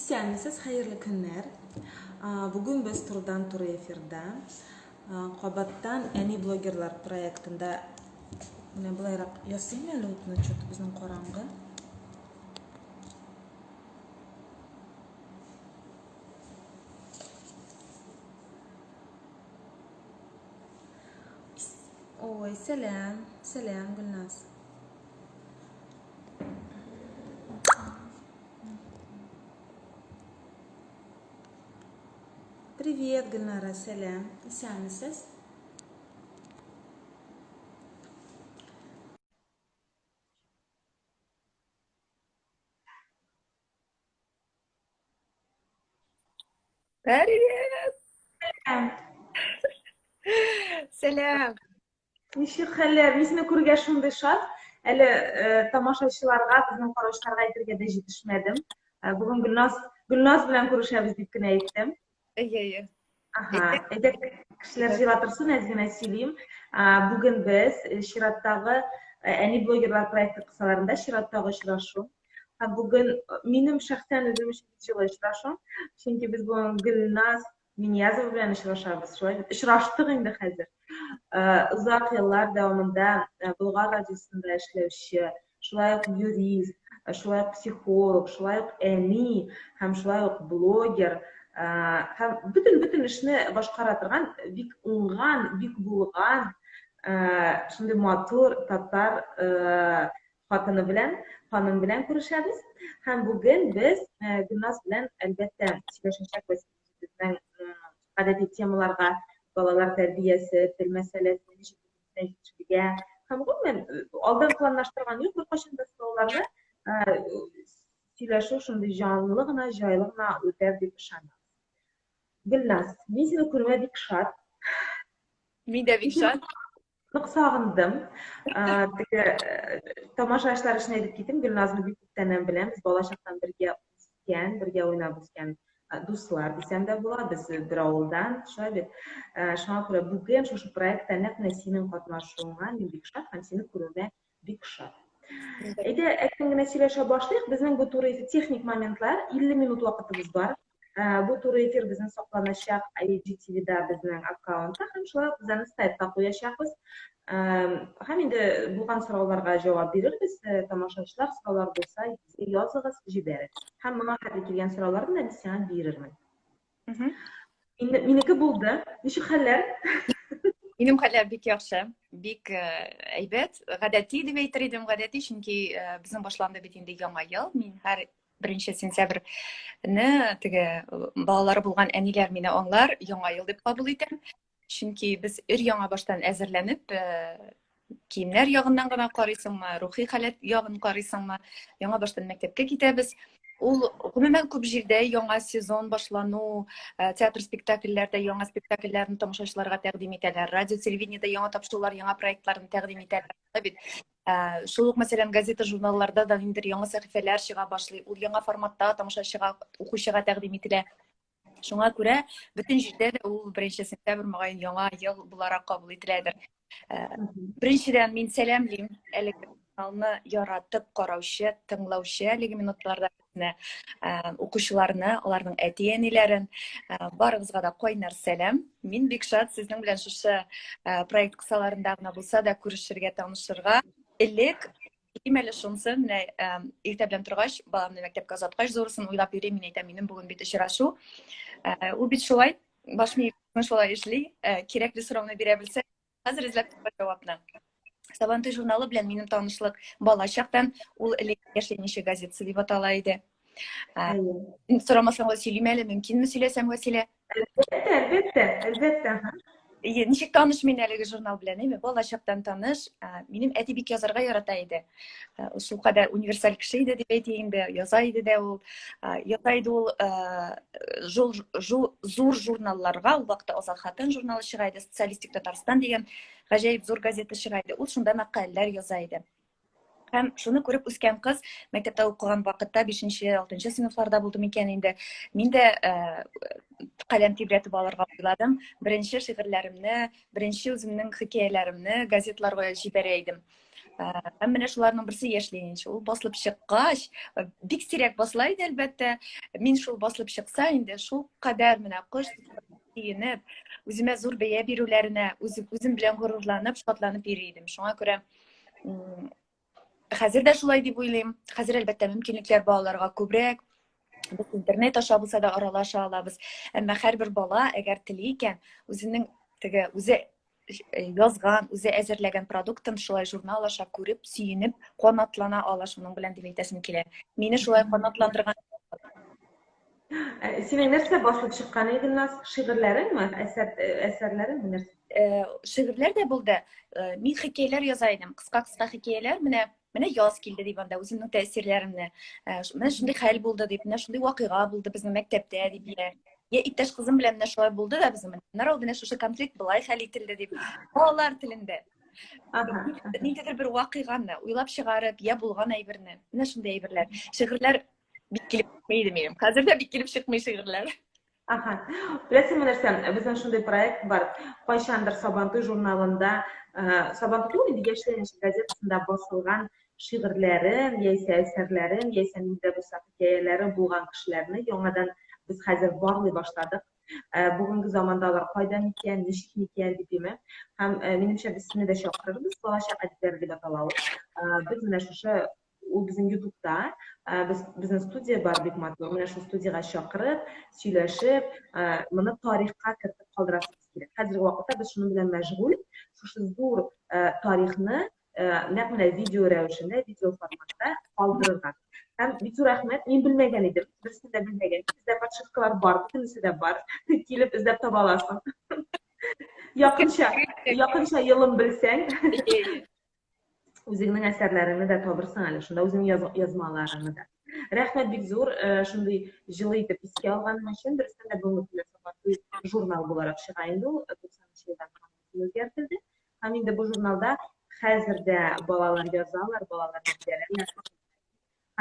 Исәнмесез, хәерле көннәр. Бүген без турыдан туры эфирда. Кабаттан әни блогерлар проектында менә болайрак ясыйм әле утны, что-то безнең караңгы. Ой, сәлам, сәлам, Гөлназ. Привет, Гөлнара, сәлам. Исәнмесез? Привет! Сәлам. Сәлам. Ничек хәлләр? Мин сине күргә шундый шат. Әле э, тамашачыларга, безнең караучыларга әйтергә дә җитешмәдем. Э, бүген Гөлназ, Гөлназ белән күрешәбез дип кенә әйттем. Әйе, әйе. Аһа, әйдә кешеләр җыела торсын, әз генә сөйлим. Бүген без э, чираттагы э, әни блогерлар проекты кысаларында чираттагы очрашу. Һәм бүген э, минем шәхсән үзем өчен җылы очрашу, чөнки без бүген Гөлназ Миньязова белән очрашабыз. Шулай бит, очраштык инде хәзер. Озак еллар дәвамында Болгар радиосында эшләүче, шулай ук юрист, шулай ук психолог, шулай ук әни һәм шулай ук блогер һәм бөтен-бөтен эшне башкара торган бик уңган, бик булган шундый матур татар хатыны белән, ханым белән күрешәбез. Һәм бүген без э, Гөлназ белән, әлбәттә, сөйләшәчәкбез безнең гадәти темаларга, балалар тәрбиясе, тел мәсьәләсе, ничек җитешергә һәм гомумән э, алдан планлаштырган юк беркайчан да сорауларны э, сөйләшү шундый җанлы гына, җайлы гына үтәр дип ышанам. Гөлназ, мин сине күрүемә бик шат. Мин дә бик шат. Нык сагындым. Теге тамашачылар өчен әйтеп китим, Гөлназны бик күптәннән беләм. Без балачактан бергә үскән, бергә уйнап үскән дуслар дисәм дә була. Без бер авылдан, шулай бит. Шуңа күрә бүген шушы проектта нәкъ менә синең катнашуыңа мин бик шат һәм сине күрүемә бик шат. Әйдә, әкрен генә сөйләшә башлыйк. Безнең бу туры эфир техник моментлар, 50 минут вакытыбыз бар. Ә, бу туры эфир безнең сакланачак IGTV-да безнең аккаунтта һәм шулай ук без аны сайтка куячакбыз. Ә, һәм инде булган сорауларга җавап бирербез. Ә, тамашачылар сораулар булса, безгә языгыз, җибәрегез. Һәм моңа хәтле килгән сорауларны да мин сиңа бирермен. Минеке булды. Ничек хәлләр? Минем хәлләр бик яхшы, бик э, әйбәт. Гадәти дип әйтер идем, гадәти, чөнки э, безнең башланды бит инде яңа ел. Мин һәр беренче сентябрьне теге э, балалары булган әниләр мине аңлар, яңа ел дип кабул итәм. Чөнки без өр-яңа баштан әзерләнеп, э, киемнәр ягыннан гына карыйсыңмы, рухи халәт ягын карыйсыңмы, яңа баштан мәктәпкә китәбез. Ул гомумән күп җирдә яңа сезон башлану, э, театр спектакльләрдә яңа спектакльләрне тамашачыларга тәкъдим итәләр, радио, телевидениедә яңа тапшырулар, яңа проектларны тәкъдим итәләр. Бит э, шул ук мәсәлән газета журналларда да ниндидер яңа сәхифәләр чыга башлый, ул яңа форматта тамашачыга, укучыга тәкъдим ителә. Шуңа күрә бөтен җирдә дә ул беренче сентябрь мөгаен яңа ел буларак кабул ителәдер. Э, беренчедән мин сәламлим әлеге каналны яратып караучы, тыңлаучы әлеге минутларда безне э, укучыларны, аларның әти-әниләрен э, барыгызга да кайнар сәлам. Мин бик шат сезнең белән шушы проект кысаларында гына булса да күрешергә, танышырга. Элек Әйтим әле шунысы, менә иртә белән торгач, баламны мәктәпкә озаткач, зурысын уйлап йөрим, мин әйтәм, минем бүген бит очрашу. Э, ул бит шулай, баш мие шулай эшли, э, кирәкле сорауны бирә белсә, хәзер эзләп таба җавапны. Сабантуй журналы белән минем танышлык бала чактан, ул элек Яшь ленинчы газетасы дип атала иде. Э, сорамасаң да сөйлим әле, мөмкинме сөйләсәм, Вәсилә? Әлбәттә, әлбәттә, әлбәттә. Ие, ничек таныш мин әлеге журнал белән, әйме? Бала чактан таныш. Минем әти бик язарга ярата иде. Шул кадәр универсаль кеше иде дип әйтик инде, яза иде дә ул. Яза иде ул зур журналларга, ул вакытта Азат хатын журналы чыга иде, Социалистик Татарстан дигән гаҗәеп зур газета чыга иде. Ул шунда мәкаләләр яза иде. Һәм шуны күреп үскән кыз мәктәптә укыган вакытта 5-6 сыйныфларда булдым икән инде. Мин дә каләм тибрәтеп алырга уйладым. Беренче шигырьләремне, беренче үземнең хикәяләремне газетларга җибәрә идем. Һәм менә шуларның берсе Яшь Ленинчы. Ул басылып чыккач, бик сирәк басыла иде, әлбәттә. Мин шул басылып чыкса инде, шул кадәр менә кош сөенеп, үземә зур бәя бирүләренә, үзем белән горурланып, шатланып йөри идем. Шуңа күрә хәзер дә шулай дип уйлыйм. Хәзер, әлбәттә, мөмкинлекләр балаларга күбрәк. Без интернет аша булса да аралаша алабыз. Әмма һәрбер бала, әгәр тели икән, үзенең теге үзе э, язган, үзе әзерләгән продуктын шулай журнал аша күреп, сөенеп, канатлана ала шуның белән дип әйтәсем килә. Мине шулай канатландырган. Э, синең нәрсә басылып чыккан иде, Гөлназ? Шигырьләреңме, әсәр, э, әсәрләреңме нәрсә? Э, шигырьләр дә булды. Мин хикәяләр яза идем. Кыска-кыска хикәяләр. Менә менә яз килде дип анда үземнең тәэсирләремне. Менә шундый хәл булды дип, менә шундый вакыйга булды безнең мәктәптә дип. Я, я иптәш кызым белән менә шулай булды да безнең. Менә ул менә шушы конфликт былай хәл ителде дип. Балалар телендә. Ниндидер бер вакыйганы уйлап чыгарып, я булган әйберне. Менә шундый әйберләр. Шигырьләр бик килеп чыкмый иде минем. Хәзер дә бик килеп чыкмый шигырьләр. Аха. Беләсеңме нәрсә, безнең шундый проект бар. Кайчандыр Сабантуй журналында, э, Сабантуй түгел инде, Яшьләр газетасында басылган шигырьләрен, яисә әсәрләрен, яисә нинди дә булса хикәяләре булган кешеләрне яңадан без хәзер барлый башладык. Э, бүгенге заманда алар кайда микән, ничек микән дип име. Һәм э, минемчә без сине дә чакырырбыз, балачак әдипләре дип атала ул. Без менә шушы ул безнең ютубта ә, без безнең студия бар бик матур менә шул студиягә чакырып сөйләшеп ә, моны тарихка кертеп калдырасыбыз килә хәзерге вакытта без шуның белән мәшгуль шушы зур ә, тарихны ә, нәкъ менә видео рәвешендә видео форматта калдырырга һәм бик зур рәхмәт мин белмәгән идем берсен дә белмәгән бездә подшивкалар бар бөтенесе дә бар килеп эзләп таба аласың якынча якынча елын белсәң Үзеңнең әсәрләреңне дә табырсың әле, шунда үзеңнең язмаларыңны да. Рәхмәт бик зур, э, шундый җылы итеп искә алганың өчен. Дөрестән дә бүгенге көндә Сабантуй журнал буларак чыга инде ул, 90 елдан үзгәртелде. Һәм инде бу журналда хәзер дә балалар язалар, балалар җибәрәләр.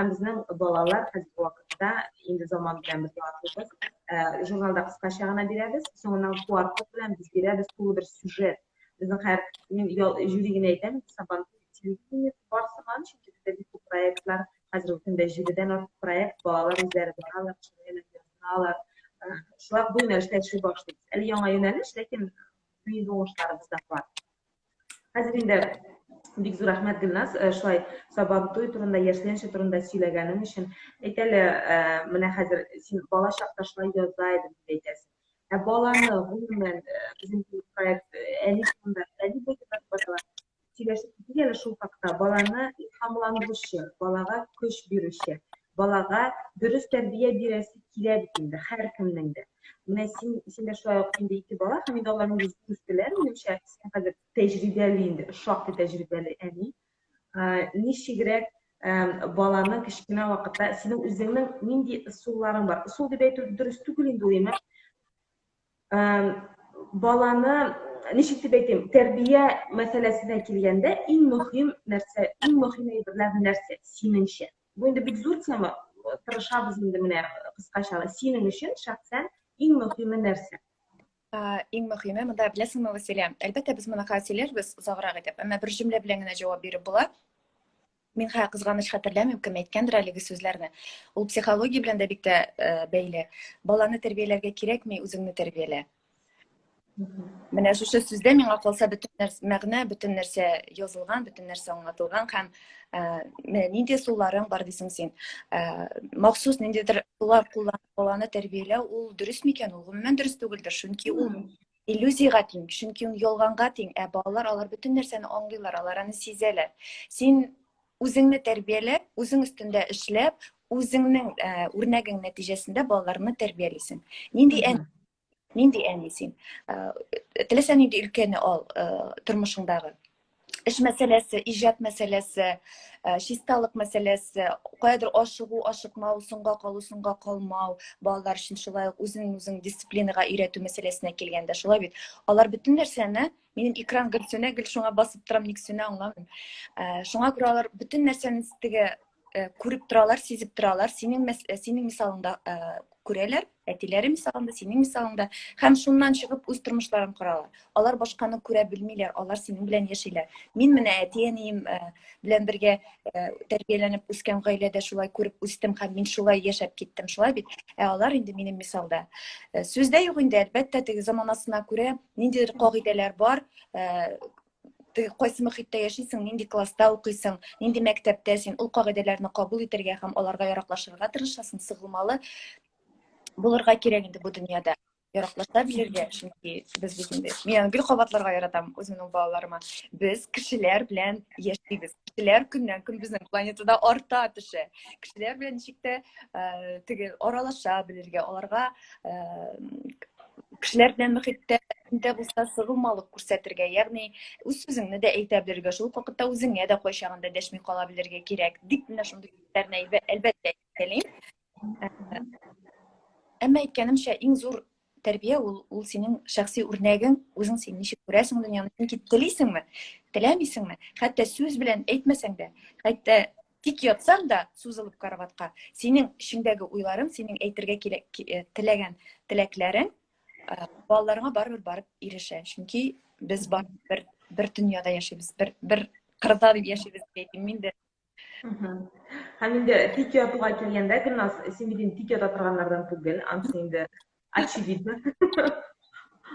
Һәм безнең балалар хәзерге вакытта инде заман белән без атлыйбыз. Э, журналда кыскача гына бирәбез, соңыннан QR-код белән без бирәбез тулы бер сюжет. Безнең хәер, мин жюри генә әйтәм, Сабантуй телевидение бар сыман, чөнки бездә бик күп проектлар, хәзерге көндә җидедән артык проект, балалар үзләре баралар, төшерәләр, яздыралар. Э, шулай бу юнәлештә эшли башлыйбыз. Әле яңа юнәлеш, ләкин уңышларыбыз да бар. Хәзер инде бик зур рәхмәт, Гөлназ, э, шулай Сабантуй турында, яшьленче турында сөйләгәнең өчен. Әйт әле, э, менә хәзер син бала чакта шулай яза идем дип әйтәсең. Ә баланы гомумән э, безнең проект әни турында, әни дип атала. Сөйләшеп китик әле шул хакта. Баланы илһамландыручы, балага көч бирүче, балага дөрес тәрбия бирәсе килә бит инде һәркемнең дә. Менә син, синдә шулай ук инде ике бала, һәм инде алар инде үстеләр, минемчә, син хәзер тәҗрибәле инде, шактый тәҗрибәле әни. Ничегрәк баланы кечкенә вакытта синең үзеңнең нинди ысулларың бар? Ысул дип әйтү дөрес түгел инде ул, әмма баланы ничек дип әйтим, тәрбия мәсьәләсенә килгәндә иң мөһим нәрсә, иң мөһим әйберләр нәрсә синеңчә? Бу инде бик зур тема, тырышабыз инде менә кыскача. Синең өчен шәхсән иң мөһиме нәрсә? Иң мөһиме монда беләсеңме, Василия, әлбәттә, без моны хәзер сөйләрбез озаграк итеп, әмма бер җөмлә белән генә җавап биреп була. Мин хәзер кызганыч хәтерләмим, кем әйткәндер әлеге сүзләрне. Ул психология белән дә бик тә э, бәйле. Баланы тәрбияләргә кирәкми, үзеңне тәрбиялә. Менә шушы сүздә миңа калса бөтен нәрсә мәгънә, бөтен нәрсә язылган, бөтен нәрсә аңлатылган һәм э, менә нинди ысулларың бар дисең син. Э, махсус ниндидер ысуллар кулланып баланы тәрбияләү ул дөрес микән? Ул гомумән дөрес түгелдер, чөнки ул иллюзиягә тиң, чөнки ул ялганга тиң. Ә балалар алар бөтен нәрсәне аңлыйлар, алар аны сизәләр. Син үзеңне тәрбияләп, үзең өстендә эшләп, үзеңнең э, үрнәгең нәтиҗәсендә балаларны тәрбиялисең. Нинди Нинди әни син? Э, теләсә нинди өлкәне ал э, тормышыңдагы. Эш мәсьәләсе, иҗат мәсьәләсе, чисталык мәсьәләсе, каядыр ашыгу, ашыкмау, соңга калу, соңга калмау, балалар өчен шулай ук үзен үзең дисциплинага өйрәтү мәсьәләсенә килгәндә, шулай бит. Алар бөтен нәрсәне, минем экран гел сүнә, гел шуңа басып торам, ник сүнә, аңламыйм. Шуңа күрә алар бөтен нәрсәне теге күреп торалар, сизеп торалар, синең синең мисалыңда күрәләр, әтиләре мисалында, синең мисалыңда һәм шуннан чыгып үз тормышларын коралар. Алар башканы күрә белмиләр, алар синең белән яшиләр. Мин менә әти-әнием белән бергә тәрбияләнеп үскән гаиләдә шулай күреп үстем һәм мин шулай яшәп киттем, шулай бит? Ә алар инде минем мисалда. Сүз дә юк инде, әлбәттә, теге заманасына күрә ниндидер кагыйдәләр бар, теге кайсы мөхиттә яшисең, нинди класста укыйсың, нинди мәктәптә син, ул кагыйдәләрне кабул итәргә һәм аларга яраклашырга тырышасың, сыгылмалы булырга кирәк инде бу дөньяда. Яраклаша белергә, чөнки без бит инде, мин аны гел кабатларга яратам үземнең балаларыма. Без кешеләр белән яшибез. Кешеләр көннән-көн безнең планетада арта төшә. Кешеләр белән ничек тә теге аралаша белергә, аларга кешеләр белән мөхиттә дә булса сыгылмалык күрсәтергә, ягъни үз сүзеңне дә әйтә белергә, шул ук вакытта үзеңә дә кайчагында дәшми кала белергә кирәк дип менә шундый сүзләрне әлбәттә әйтәлим. Әмма әйткәнемчә, иң зур тәрбия ул, ул синең шәхси үрнәгең, үзең син ничек күрәсең дөньяны, чөнки телисеңме, теләмисеңме, хәтта сүз белән әйтмәсәң дә, хәтта Тик ятсаң да, сузылып караватка, синең эчеңдәге уйларың, синең әйтергә килә, теләгән теләкләрең балаларыңа барыбер барып ирешә. Чөнки без бар бер бер дөньяда яшибез, бер бер кырда яшибез дип әйтим мин дә. Һәм инде тик ятуга килгәндә, Гөлназ, син бит инде тик ята торганнардан түгел, анысы инде очевидно.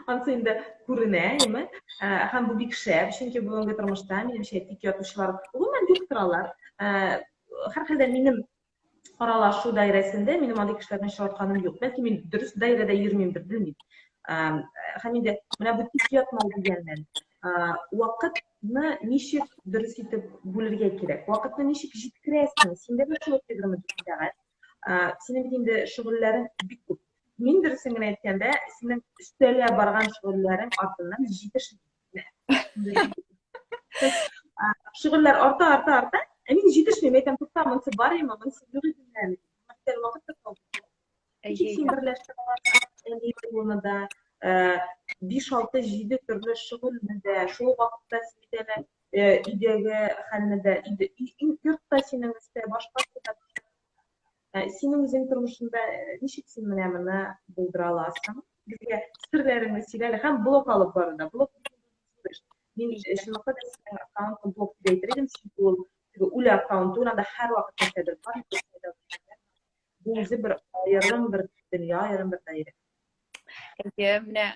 Анысы инде күренә, әйеме? Һәм бу бик шәп, чөнки бүгенге тормышта, минемчә, тик ятучылар гомумән юк торалар. Һәрхәлдә минем аралашу даирәсендә минем андый кешеләрне очратканым юк. Бәлки мин дөрес даирәдә йөрмимдер, белмим. Һәм инде менә бу тик ятмау дигәннән, вакытны ничек дөрес итеп бүлергә кирәк? Вакытны ничек җиткерәсең? Синдә дә шул ук 24 сәгать. Синең бит инде шөгыльләрең бик күп. Мин дөресен генә әйткәндә, синең өстәлә барган шөгыльләрең артыннан җитешмим. Шөгыльләр арта, арта, арта, ә мин җитешмим, әйтәм, тукта, монысы бар име, монысы юк иде әле. Вакыт та калды. Ничек син берләштерә аласың да, 5, 6, 7 төрле шөгыльне дә, шул ук вакытта син бит әле өйдәге хәлне дә, йортта синең өстә, башка синең үзең тормышында ничек син менә моны булдыра аласың? Безгә серләреңне сөйлә әле һәм блог алып баруда. Блог мин чынлыкта да синең аккаунтны блог дип әйтер идем, чөнки ул теге үле аккаунт түгел, анда һәрвакыт нәрсәдер бар. Бу үзе бер аерым бер дөнья, аерым бер даирә. Әйе, менә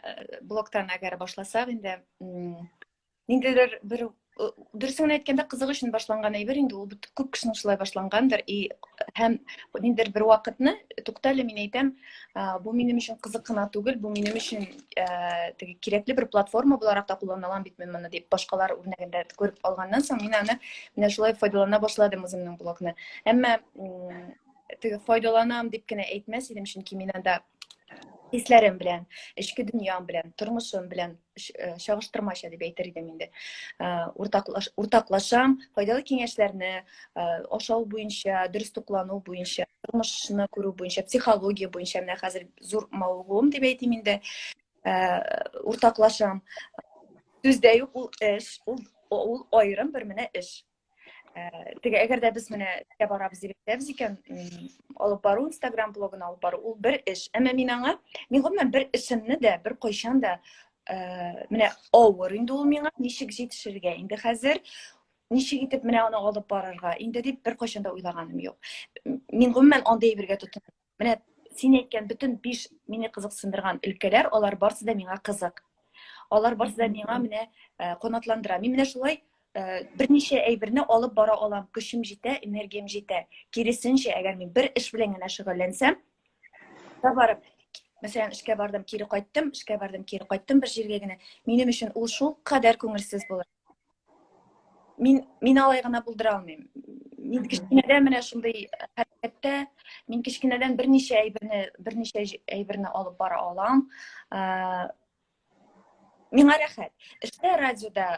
блогтан әгәр башласак инде, ниндидер бер дөресен генә әйткәндә кызык өчен башланган әйбер инде ул күп кешенең шулай башлангандыр и һәм ниндидер бер вакытны тукта әле мин әйтәм бу минем өчен кызык кына түгел бу минем өчен теге кирәкле бер платформа буларак та куллана алам бит мин моны дип башкалар үрнәгендә күреп алганнан соң мин аны менә шулай файдалана башладым үземнең блогны әмма теге файдаланам дип кенә әйтмәс идем, чөнки мин анда хисләрем белән, эчке дөньям белән, тормышым белән э, чагыштырмача дип әйтер идем инде. Э, уртаклаш, уртаклашам, файдалы киңәшләрне э, ашау буенча, дөрес туклану буенча, тормышны күрү буенча, психология буенча менә хәзер зур мавыгуым дип әйтим инде. Уртаклашам. Сүз дә юк, ул эш, ул ул аерым бер менә эш. Э, теге әгәр дә без менә эшкә барабыз дип әйтәбез икән, алып бару, Инстаграм блогын алып бару ул бер эш. Әмма мин аңа, мин гомумән бер эшемне дә бер кайчан да э, менә авыр инде ул миңа, ничек җитешергә инде хәзер, ничек итеп менә аны алып барырга инде дип бер кайчан да уйлаганым юк. Мин гомумән андый әйбергә тотынмыйм. Менә син әйткән бөтен биш мине кызыксындырган өлкәләр, алар барысы да миңа кызык. Алар барысы да миңа менә э, канатландыра. Мин менә шулай э, берничә әйберне алып бара алам, көчем җитә, энергиям җитә. Киресенчә, әгәр мин бер эш белән генә шөгыльләнсәм, да барып, мәсәлән, эшкә бардым, кире кайттым, эшкә бардым, кире кайттым бер җиргә генә, минем өчен ул шул кадәр күңелсез булыр. Мин мин алай гына булдыра алмыйм. Мин кечкенәдән менә шундый хәрәкәттә, мин кечкенәдән берничә әйберне, берничә әйберне алып бара алам. Миңа рәхәт. Эштә радиода.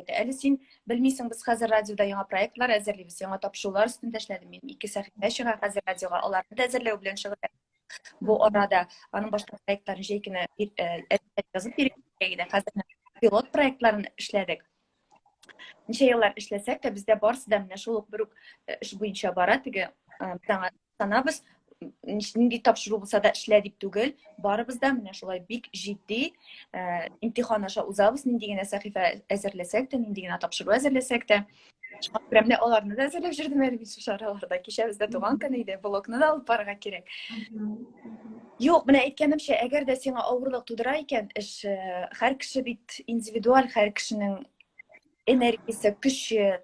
Әле син белмисең, без хәзер радиода яңа проектлар әзерлибез, яңа тапшырулар өстендә эшләдем. Мин ике сәхифә чыга хәзер радиога, аларны да әзерләү белән шөгыльләнәм. Бу арада аның башка проектларын җәй көне язып бирергә иде. Хәзер пилот проектларын эшләдек. Ничә еллар эшләсәк тә, бездә барысы да менә шул ук бер үк эш буенча бара. Теге без аңа ышанабыз, нинди тапшыру булса да эшлә дип түгел, барыбыз да менә шулай бик җитди имтихан аша узабыз, нинди генә сәхифә әзерләсәк тә, нинди генә тапшыру әзерләсәк тә. Шуңа күрә менә аларны да әзерләп йөрдем әле мин шушы араларда. Кичә бездә туган көн иде, блогны да алып барырга кирәк. Юк, менә әйткәнемчә, әгәр дә сиңа авырлык тудыра икән, эш, һәр кеше бит индивидуаль, һәр кешенең энергиясе, көче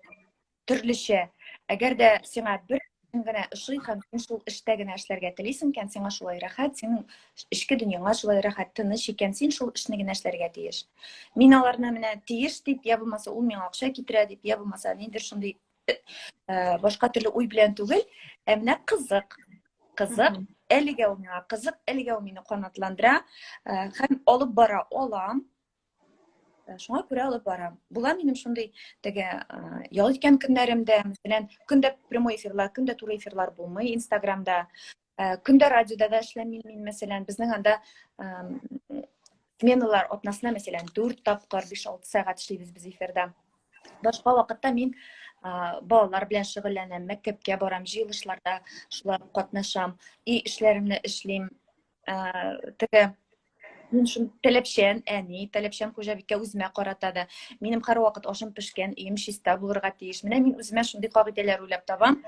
төрлечә. Әгәр дә сиңа бер генә ошый һәм син шул эштә генә эшләргә телисең икән, сиңа шулай рәхәт, синең эчке дөньяңа шулай рәхәт, тыныч икән, син шул эшне генә эшләргә тиеш. Мин аларны менә тиеш дип, я булмаса ул миңа акча китерә дип, я булмаса ниндидер шундый башка төрле уй белән түгел, ә менә кызык. Кызык, әлегә ул миңа кызык, әлегә ул мине канатландыра һәм алып бара алам. Шуңа күрә алып барам. Була минем шундый теге ял иткән көннәремдә, мәсәлән, көндә прямой эфирлар, көндә туры эфирлар булмый Инстаграмда. Көндә радиода да эшләмим мин, мәсәлән, безнең анда сменалар атнасына, мәсәлән, 4 тапкыр 5-6 сәгать эшлибез без эфирда. Башка вакытта мин балалар белән шөгыльләнәм, мәктәпкә барам, җыелышларда шулай катнашам, өй эшләремне эшлим. Теге мин шул таләпчән әни, таләпчән хуҗабикә үземә карата да. Минем һәрвакыт ашым пешкән, өем чиста булырга тиеш. Менә мин үземә шундый кагыйдәләр уйлап табам.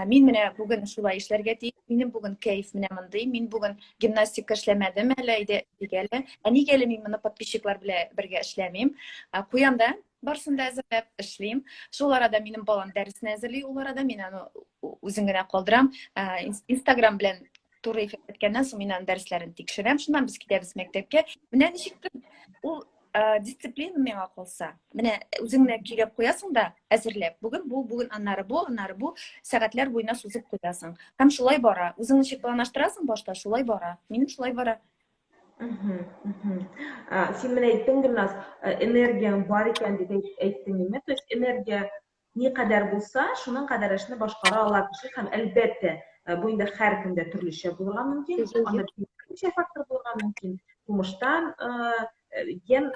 Мин менә бүген шулай эшләргә тиеш. Минем бүген кәеф менә мондый. Мин бүген гимнастика эшләмәдем әле, әйдә әле. Ә нигә әле мин моны подписчиклар белән бергә эшләмим? Куям да, барысын да әзерләп эшлим. Шул арада минем балам дәресен әзерли, ул арада мин аны үзен генә калдырам. Инстаграм белән туры эфир беткәннән соң мин аның дәресләрен тикшерәм, шуннан без китәбез мәктәпкә. Менә ничектер ул дисциплина миңа калса. Менә үзең генә көйләп куясың да, әзерләп. Бүген бу, бүген аннары бу, аннары бу, сәгатьләр буена сузып куясың. Һәм шулай бара. Үзең ничек планлаштырасың башта, шулай бара. Минем шулай бара. Син менә әйттең, Гөлназ, энергияң бар икән дип әйттең, име? То есть энергия Никадәр булса, шуның кадәр эшне башкара ала кеше һәм, әлбәттә, бу инде һәркемдә төрлечә булырга мөмкин, анда берничә фактор булырга мөмкин. Тумыштан ген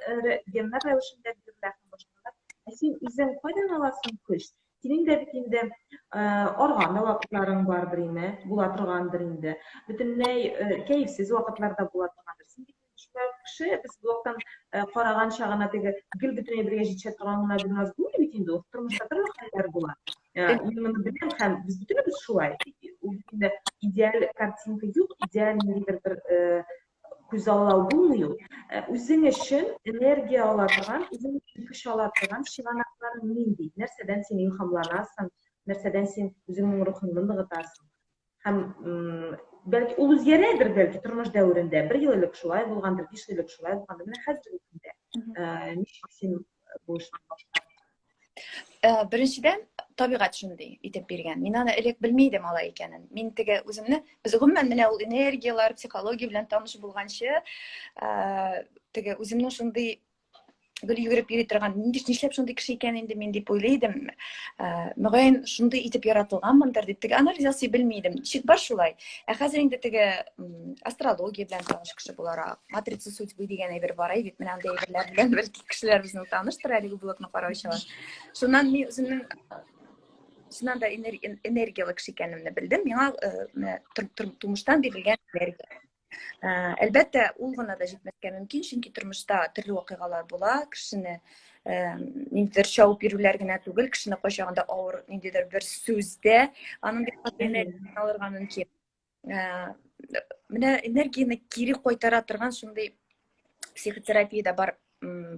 геннар рәвешендә бирелә һәм башкалар. Ә син үзең кайдан аласың көч? Синең дә бит инде арган да вакытларың бардыр име, була торгандыр инде. Бөтенләй кәефсез вакытлар да була торгандыр. Син бит Шулай кеше без блогтан э, караганча гына теге гел бөтенләй бергә җитешә торган гына Гөлназ булмый бит инде ул. Тормышта төрле хәлләр була. Э, мин моны беләм һәм без бөтенебез шулай. Ул бит инде идеаль картинка юк, идеаль ниндидер бер э, күзаллау булмый ул. Үзең өчен энергия ала торган, үзең өчен көч ала торган чыганакларың нинди? Нәрсәдән син илһамланасың? Нәрсәдән син үзеңнең рухыңны ныгытасың? Һәм бәлки ул үзгәрәдер, бәлки тормыш дәверендә. Бер ел элек шулай булгандыр, 5 ел элек шулай булгандыр. Менә хәзерге көндә ничек син бу эшне башкарасың? Беренчедән, табигать шундый итеп биргән. Мин аны элек белми идем алай икәнен. Мин теге үземне, без гомумән менә ул энергияләр, психология белән таныш булганчы, теге үземнең шундый гел йөгереп йөри торган нинди нишләп шундый кеше икән инде мин дип уйлый идем. Мөгаен шундый итеп яратылганмындыр дип теге анализ ясый белми идем. Ничек бар шулай. Ә хәзер инде теге астрология белән таныш кеше буларак, матрица судьбы дигән әйбер бар әй бит, менә андый әйберләр белән бәлки кешеләр безнең таныштыр әлеге блогны караучылар. Шуннан мин үземнең чыннан да энергияле кеше икәнемне белдем. Миңа менә тумыштан бирелгән энергия. Әлбәттә, ул гына да җитмәскә мөмкин, чөнки тормышта төрле вакыйгалар була, кешене ниндидер чабып йөрүләр генә түгел, кешене кайчагында авыр ниндидер бер сүз дә аның бик каты энергиясен алырга мөмкин. Менә энергияне кире кайтара торган шундый психотерапиядә бар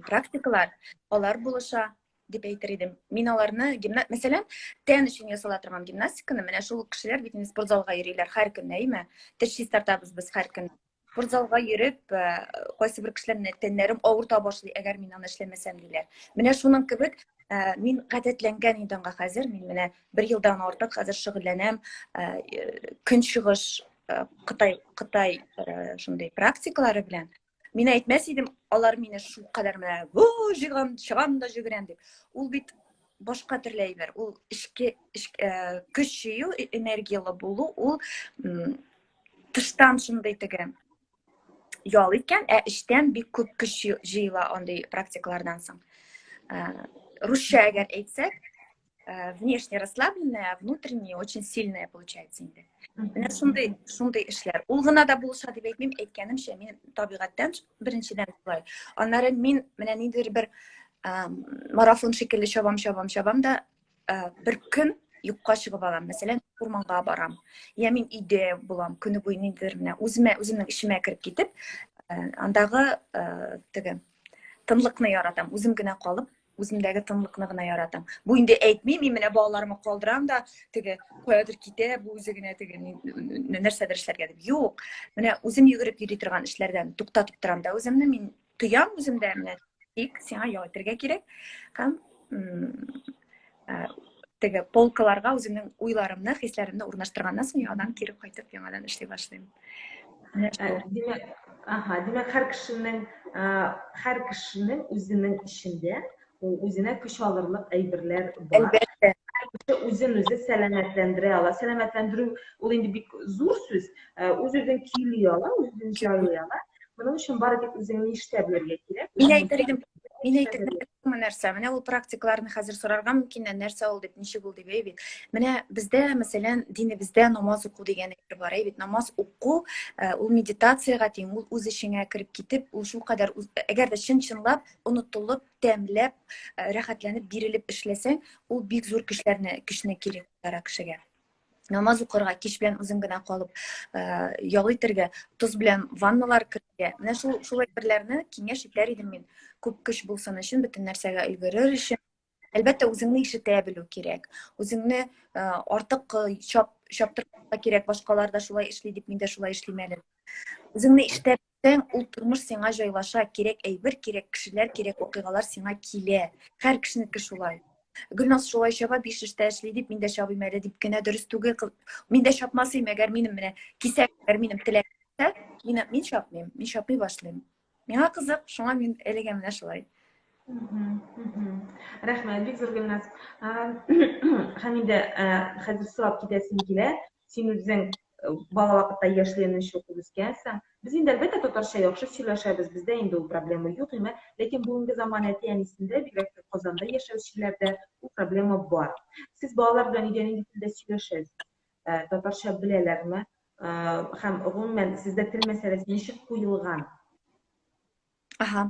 практикалар, алар булыша дип әйтер идем. Мин аларны гимна, мәсәлән, тән өчен ясала торган гимнастиканы менә шул кешеләр бит инде спортзалга йөриләр һәр көн, әйме? Теш чистартабыз без һәр көн. Спортзалга йөреп, кайсы бер кешеләр менә тәннәрем авырта башлый, әгәр мин аны эшләмәсәм диләр. Менә шуның кебек мин гадәтләнгән инде аңа хәзер. Мин менә бер елдан артык хәзер шөгыльләнәм көнчыгыш Кытай Кытай шундый практикалары белән. Мин әйтмәс идем, алар мине шул кадәр менә бу җыгам, чыгам да җөгерәм дип. Ул бит башка төрле әйбер. Ул эчке, э, көч җыю, э, энергиялы булу, ул тыштан шундый теге ял иткән, ә эчтән бик күп көч җыела андый практикалардан соң. Э, русча әгәр әйтсәк, э, внешне расслабленная, а внутренне очень сильная получается инде. Менә шундый шундый эшләр. Ул гына да булыша дип әйтмим, әйткәнемчә, мин табигатьтән беренчедән шулай. Аннары мин менә ниндидер бер марафон шикелле чабам, чабам, чабам да бер көн юкка чыгып алам. Мәсәлән, урманга барам. Я мин өйдә булам, көне буе ниндидер менә үземә, үземнең эчемә кереп китеп, андагы теге тынлыкны яратам. Үзем генә калып, үземдәге тынлыкны гына яратам. Бу инде әйтмим, мин менә балаларымны калдырам да, теге каядыр китә, бу үзе генә теге нәрсәдер эшләргә дип. Юк. Менә үзем йөгереп йөри торган эшләрдән туктатып торам да үземне, мин тоям үземдә менә тик сиңа ял итәргә кирәк. Һәм теге полкаларга үземнең уйларымны, хисләремне урнаштырганнан соң яңадан кире кайтып, яңадан эшли башлыйм. Димәк, аһа, димәк, һәр кешенең һәр кешенең үзенең эчендә үзенә көч алырлык әйберләр бар. Әлбәттә. Кеше үзен үзе сәламәтләндерә ала. Сәламәтләндерү ул инде бик зур сүз. Үз-үзен көйли ала, үз-үзен җайлый ала. Моның өчен бары тик үзеңне ишетә белергә кирәк. Мин әйтер идем, мин әйтер идем нәрсә. Менә ул практикаларны хәзер сорарга мөмкин, нәрсә ул дип, ничек ул дип, әй бит. Менә бездә, мәсәлән, динебездә намаз уку дигән әйбер бар, әй бит. Намаз уку, э, ул медитациягә тиң, ул үз эчеңә кереп китеп, ул шулкадәр, әгәр дә чын-чынлап, онытылып, тәмләп, э, рәхәтләнеп, бирелеп эшләсәң, ул бик зур көчләрне, көчне кире кайтара кешегә. Намаз укырга, кич белән үзең генә калып, э, ял итәргә, тоз белән ванналар керергә. Менә шул шул әйберләрне киңәш итәр идем мин. Күп көч булсын өчен, бөтен нәрсәгә өлгерер өчен. Әлбәттә, үзеңне ишетә белү кирәк. Үзеңне э, артык э, чап чаптырмаска кирәк, башкалар да шулай эшли дип, мин дә шулай эшлим әле. Үзеңне ишетә белсәң, ул тормыш сиңа җайлаша, кирәк әйбер, кирәк кешеләр, кирәк вакыйгалар сиңа килә. Һәр кешенеке шулай. Гөлназ шулай чаба, биш эштә эшли дип, мин дә чабыйм әле дип кенә дөрес түгел. Мин дә чапмас идем, әгәр минем менә кисәк, әгәр минем теләк мин, мин чапмыйм, мин чапмый башлыйм. Миңа кызык, шуңа мин әлегә менә шулай. Рәхмәт, бик зур Гөлназ. Һәм инде хәзер сорап китәсем килә. Син үзең бала вакытта яшьлегеңне укып үскәнсең. Без инде әлбәттә татарча яхшы сөйләшәбез, бездә инде ул проблема юк име, ләкин бүгенге заман әти-әнисендә, бигрәк тә Казанда яшәүчеләрдә ул проблема бар. Сез балалар белән өйдә нинди телдә сөйләшәсез? Э, татарча беләләрме? Э, һәм гомумән сездә тел мәсьәләсе ничек куелган? Ага.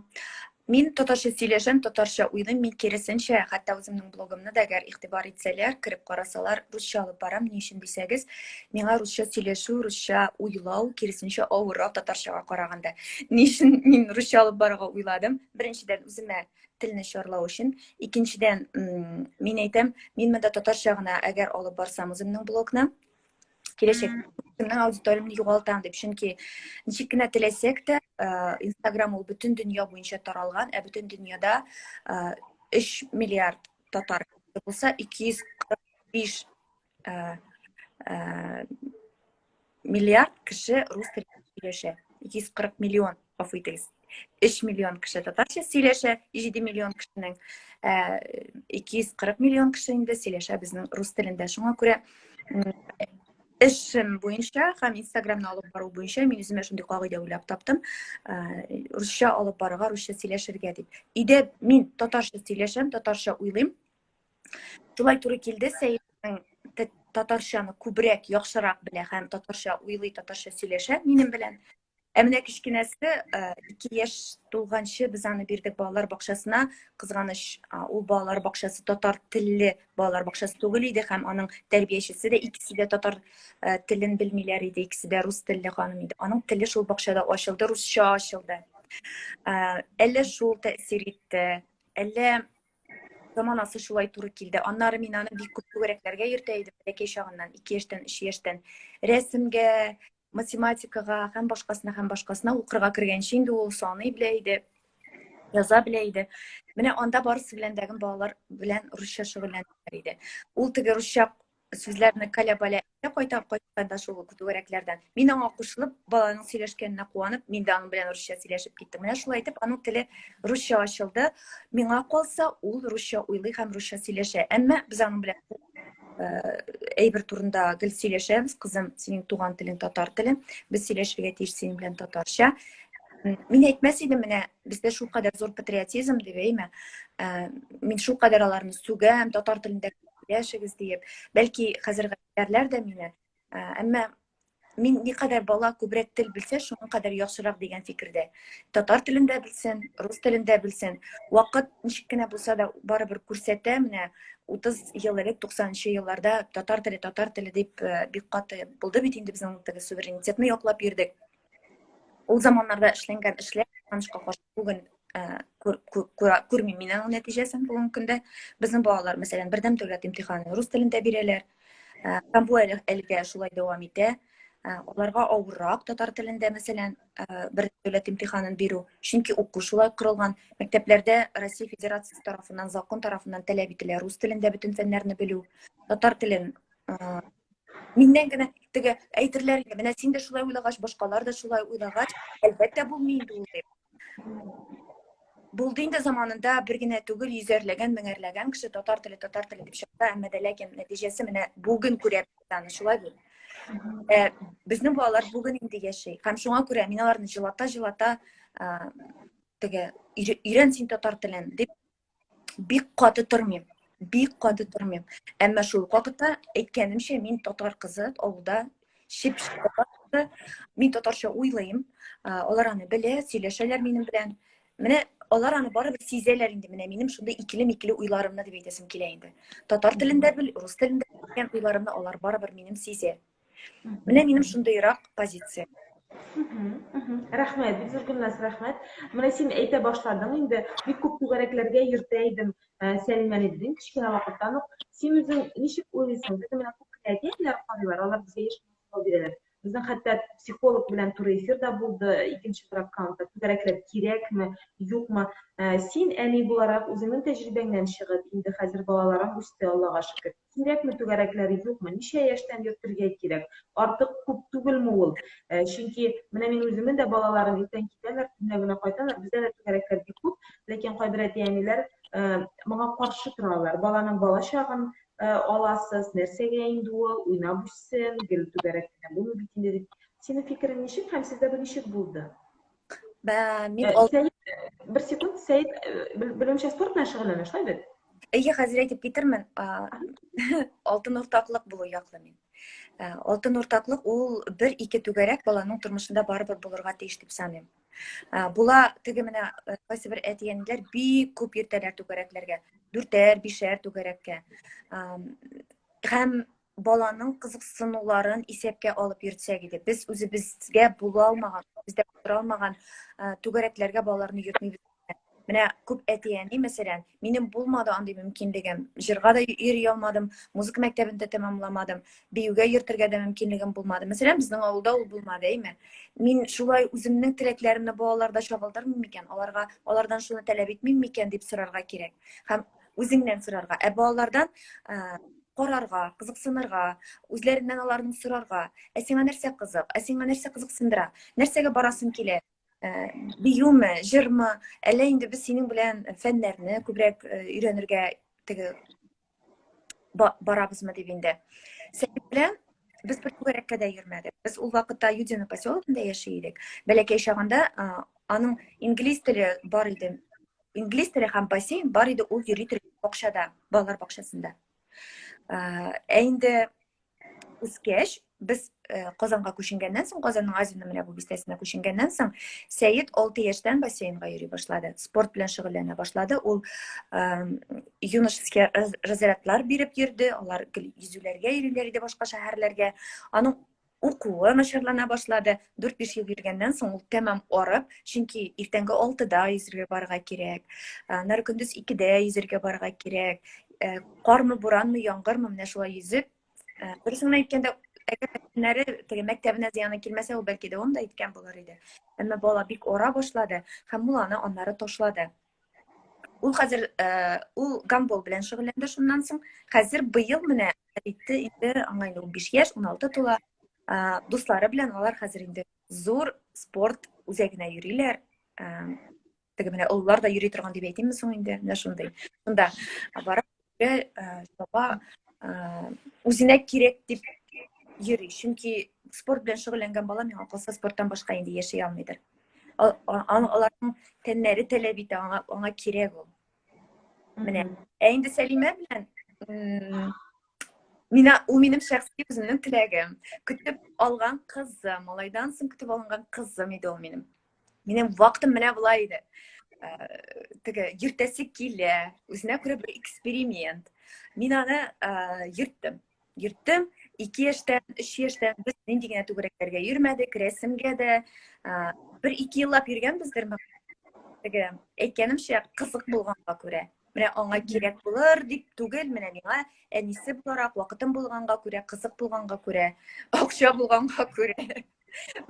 Мин татарча сөйләшәм, татарча уйлыйм. Мин киресенчә, хәтта үземнең блогымны да әгәр игътибар итсәләр, кереп карасалар, русча алып барам. Ни өчен дисәгез, миңа русча сөйләшү, русча уйлау киресенчә авыррак татарчага караганда. Ни өчен мин русча алып барырга уйладым? Беренчедән, үземә телне чарлау өчен. Икенчедән, мин әйтәм, мин монда татарча гына әгәр алып барсам үземнең блогны, киләчәк үземнең аудиториямне югалтам дип чөнки ничек кенә теләсәк тә инстаграм ул бөтен дөнья буенча таралган ә бөтен дөньяда өч миллиард татар булса 245 миллиард кеше рус телендә сөйләшә 240 миллион гафу итегез 3 миллион кеше татарча сөйләшә 7 миллион кешенең 240 миллион кеше инде сөйләшә безнең рус телендә шуңа күрә эшем буенча һәм инстаграмны алып бару буенча мин үземә шундый кагыйдә уйлап таптым русча алып барырга русча сөйләшергә дип өйдә мин татарча сөйләшәм татарча уйлыйм шулай туры килде сәетнең татарчаны күбрәк яхшырак белә һәм татарча уйлый татарча сөйләшә минем белән Ә менә кечкенәсе, 2 яшь тулганчы без аны бирдек балалар бакчасына. Кызганыч, ул балалар бакчасы татар телле балалар бакчасы түгел иде һәм аның тәрбиячесе дә икесе дә татар телен белмиләр иде, икесе дә рус телле ханым иде. Аның теле шул бакчада ачылды, русча ачылды. Әллә шул тәэсир итте, әллә заманасы шулай туры килде. Аннары мин аны бик күп түгәрәкләргә йөртә идем, бәләкәй чагыннан, 2 яшьтән, 3 яшьтән. Рәсемгә, математикага һәм башкасына һәм башкасына укырга кергәнче инде ул саный белә иде, яза белә иде. Менә анда барысы белән дә балалар белән русча шөгыльләнәләр иде. Ул теге русча сүзләрне каля-баля кайта кайтканда шул түгәрәкләрдән. Мин аңа кушылып, баланың сөйләшкәненә куанып, мин дә аның белән русча сөйләшеп киттем. Менә шулай итеп аның теле русча ачылды. Миңа калса, ул русча уйлый һәм русча сөйләшә. Әмма без аның белән әйбер турында гел сөйләшәбез. Кызым, синең туган телең татар теле. Без сөйләшергә тиеш синең белән татарча. Мин әйтмәс идем, менә бездә шулкадәр зур патриотизм дип, әйме? Мин шулкадәр аларны сүгәм, татар телендә сөйләшегез диеп. Бәлки хәзер гаепләрләр дә мине. Әмма мин никадәр бала күбрәк тел белсә, шуның кадәр яхшырак дигән фикердә. Татар телен дә белсен, рус телен дә белсен. Вакыт ничек кенә булса да барыбер күрсәтә, менә 30 ел элек, 90 елларда татар теле, татар теле дип бик каты булды бит инде, безнең теге суверенитетны яклап йөрдек. Ул заманнарда эшләнгән эшләр, кызганычка каршы, бүген күрмим мин аның нәтиҗәсен бүгенге көндә. Безнең балалар, мәсәлән, бердәм дәүләт имтиханын рус телендә бирәләр. Һәм бу әлегә шулай дәвам итә. Аларга авыррак татар телендә, мәсәлән, бердәм дәүләт имтиханын бирү. Чөнки уку шулай корылган. Мәктәпләрдә Россия Федерациясе тарафыннан, закон тарафыннан таләп ителә рус телендә бөтен фәннәрне белү. Татар телен миннән генә теге әйтерләр инде, менә син дә шулай уйлагач, башкалар да шулай уйлагач, әлбәттә булмый инде ул дип. Булды инде заманында бер генә түгел, йөзәрләгән, меңәрләгән кеше татар теле, татар теле дип чыкты, әмма дә ләкин нәтиҗәсе менә бүген күрәбез аны, шулай бит. Безнең балалар бүген инде яши. Һәм шуңа күрә мин аларны җылата-җылата, теге өйрән син татар телен дип бик каты тормыйм. Бик каты тормыйм. Әмма шул ук вакытта, әйткәнемчә, мин татар кызы, авылда чеп-чи татар кызы. Мин татарча уйлыйм. Алар аны белә, сөйләшәләр минем белән. Менә алар аны барыбер сизәләр инде. Менә минем шундый икеле-микеле уйларымны дип әйтәсем килә инде. Татар телендә бел, рус телендә белгән уйларымны алар барыбер минем сизә. Менә минем шундыйрак позиция. Рәхмәт, бик зур Гөлназ, рәхмәт. Менә син әйтә башладың инде, бик күп түгәрәкләргә йөртә идем Сәлимәне дидең, кечкенә вакыттан ук. Син үзең ничек уйлыйсың? Безне менә күп кенә әти-әниләр карыйлар, алар безгә еш кына сорау бирәләр. Безнең хәтта психолог белән туры эфир да булды, икенче бер аккаунтта түгәрәкләр кирәкме, юкмы? Син әни буларак үзеңнең тәҗрибәңнән чыгып, инде хәзер балаларың үсте, Аллага шөкер. Кирәкме түгәрәкләр, юкмы? Ничә яшьтән йөртергә кирәк? Артык күп түгелме ул? Чөнки менә мин үземнең дә балаларым иртән китәләр, төнлә генә кайталар. Бездә дә түгәрәкләр бик күп, ләкин кайбер әти-әниләр моңа каршы торалар. Баланың бала чагын аласыз, нәрсәгә инде ул, уйнап үссен, гел түгәрәк кенә булмый бит инде дип. Синең фикерең ничек һәм сездә бу ничек булды? Мин Сәет, бер секунд, Сәет, белүемчә, спорт белән шөгыльләнә, шулай бит? Әйе, хәзер әйтеп китермен. Алтын уртаклык булу яклы мин. Алтын уртаклык ул бер-ике түгәрәк баланың тормышында барыбер булырга тиеш дип саныйм. Була теге менә кайсы бер әти-әниләр бик күп йөртәләр түгәрәкләргә, дүртәр, бишәр түгәрәккә. Һәм баланың кызыксынуларын исәпкә алып йөртсәк иде. Без үзебезгә була алмаган, бездә булдыра алмаган түгәрәкләргә балаларны йөртмибез. Менә күп әти-әни, мәсәлән, минем булмады андый мөмкинлегем. Җырга да йөри алмадым, музыка мәктәбен дә тәмамламадым, биюгә йөртергә дә мөмкинлегем булмады. Мәсәлән, безнең авылда ул булмады, әйме? Мин шулай үземнең теләкләремне балаларда чагылдырмыйм микән? Аларга, алардан шуны таләп итмим микән дип сорарга кирәк. Һәм үзеңнән сорарга. Ә балалардан карарга, кызыксынырга, үзләреннән аларның сорарга. Ә сиңа нәрсә кызык? Ә сиңа нәрсә кызыксындыра? Нәрсәгә барасың килә? Биюме, җырмы? Әллә инде без синең белән фәннәрне күбрәк өйрәнергә теге барабызмы дип инде. Сәет белән без бер түгәрәккә дә йөрмәдек. Без ул вакытта Юдино поселогында яши идек. Бәләкәй чагында аның инглиз теле бар иде. Инглиз теле һәм бассейн бар иде, ул йөри торган бакчада, балалар бакчасында. Ә инде үскәч, без Казанга күченгәннән соң, Казанның Азино менә бу бистәсенә күченгәннән соң, Сәет 6 яшьтән бассейнга йөри башлады, спорт белән шөгыльләнә башлады. Ул юношеский разрядлар биреп йөрде, алар гел йөзүләргә йөриләр иде башка шәһәрләргә. Аның укуы начарлана башлады. 4-5 ел йөргәннән соң ул тәмам арып, чөнки иртәнге 6-да йөзергә барырга кирәк, аннары көндез 2-дә йөзергә барырга кирәк. Кармы, буранмы, яңгырмы, менә шулай йөзеп. Дөресен генә әйткәндә, әгәр мәктәпләре, теге мәктәбенә зыяны килмәсә, ул бәлки дәвам да иткән булыр иде. Әмма бала бик ара башлады һәм ул аны аннары ташлады. Ул хәзер ул гандбол белән шөгыльләнде шуннан соң. Хәзер быел менә әйтте инде, аңа инде 15 яшь, 16 тула. Дуслары белән алар хәзер инде зур спорт үзәгенә йөриләр. Теге менә олылар да йөри торган дип әйтимме соң инде, менә шундый. Шунда барып чаба, үзенә кирәк дип йөри. Чөнки спорт белән шөгыльләнгән бала миңа калса спорттан башка инде яши алмыйдыр. Аларның тәннәре таләп итә, аңа, аңа кирәк ул. Менә. Ә инде Сәлимә белән мина ул минем шәхси үземнең теләгем. Көтеп алган кызым, малайдан соң көтеп алынган кызым иде ул минем. Минем вакытым менә болай иде. Э, теге йөртәсе килә, үзенә күрә бер эксперимент. Мин аны э, йөрттем. Йөрттем. 2 яшьтән, 3 яшьтән без нинди генә түгәрәкләргә йөрмәдек, рәсемгә дә. Э, бер 2 еллап йөргәнбездер. Теге әйткәнемчә, кызык булганга күрә. Менә аңа кирәк булыр дип түгел, менә миңа әнисе буларак вакытым булганга күрә, кызык булганга күрә, акча булганга күрә.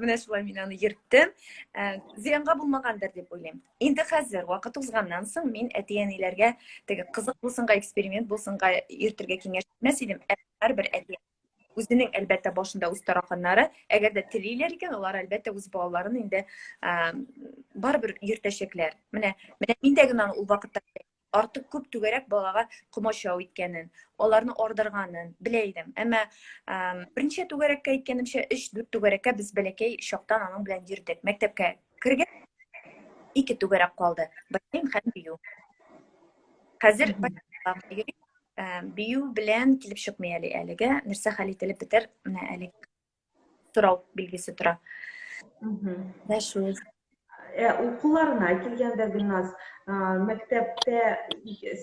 Менә шулай мин аны йөрттем. Ә, зыянга булмагандыр дип уйлыйм. Инде хәзер вакыт узганнан соң мин әти-әниләргә теге кызык булсынга, эксперимент булсынга йөртергә киңәш итмәс идем. Ә һәрбер әти үзенең әлбәттә башында үз тараканнары, әгәр дә телиләр икән, алар әлбәттә үз балаларын инде барыбер йөртәчәкләр. Менә менә мин дә генә ул вакытта артык күп түгәрәк балага комачау иткәнен, аларны ардырганын белә идем. Әмма берничә түгәрәккә әйткәнемчә, 3-4 түгәрәккә без бәләкәй чактан аның белән йөрдек. Мәктәпкә кергән ике түгәрәк калды. Бассейн һәм бию. Хәзер йөри. Бию белән килеп чыкмый әле әлегә. Нәрсә хәл ителеп бетәр, менә әле сорау билгесе тора. Менә шул. Ә укуларына килгәндә, Гөлназ, мәктәптә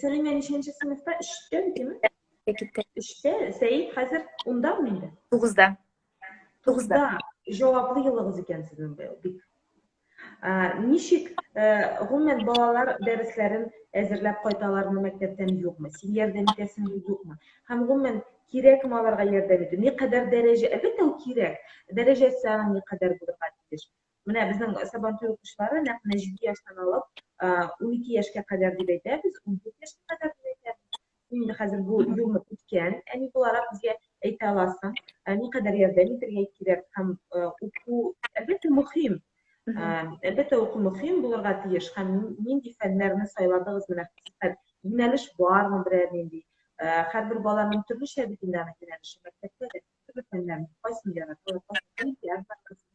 Сәлимә ничәнче сыйныфта? Өчтә бит, Китте. Өчтә, Сәид хәзер ундамы инде? Тугызда. Тугызда. Җаваплы елыгыз икән сезнең быел, бик. Ничек, гомумән, балалар дәресләрен әзерләп кайталармы мәктәптән, юкмы? Син ярдәм итәсеңме, юкмы? Һәм гомумән, кирәкме аларга ярдәм итү? Никадәр дәрәҗә, әлбәттә, ул кирәк. Дәрәҗәсе аның никадәр булырга тиеш? Менә безнең Сабантуй укучылары нәкъ менә 7 яшьтән алып, 12 яшькә кадәр дип әйтәбез, 14 яшькә кадәр дип әйтәбез. Инде хәзер бу юлны үткән әни буларак безгә әйтә аласың, никадәр ярдәм итәргә кирәк һәм уку, әлбәттә, мөһим. Әлбәттә, уку мөһим булырга тиеш һәм нинди фәннәрне сайладыгыз менә хәзер юнәлеш бармы берәр нинди? Һәрбер баланың төрлечә бит инде аның юнәлеше мәктәптә дә төрле фәннәрне кайсын ярата, кайсын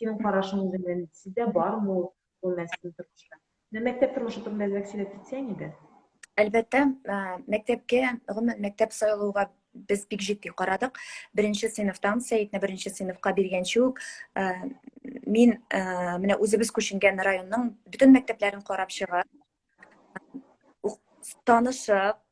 Синең карашың үзеңнән сездә бармы ул гомумән сезнең тормышта? Менә мәктәп тормышы турында әзрәк сөйләп китсәң иде. Әлбәттә, мәктәпкә, гомумән мәктәп сайлауга без бик җитди карадык. Беренче сыйныфтан Сәетне беренче сыйныфка биргәнче үк мин менә үзебез күченгән районның бөтен мәктәпләрен карап чыгып, танышып,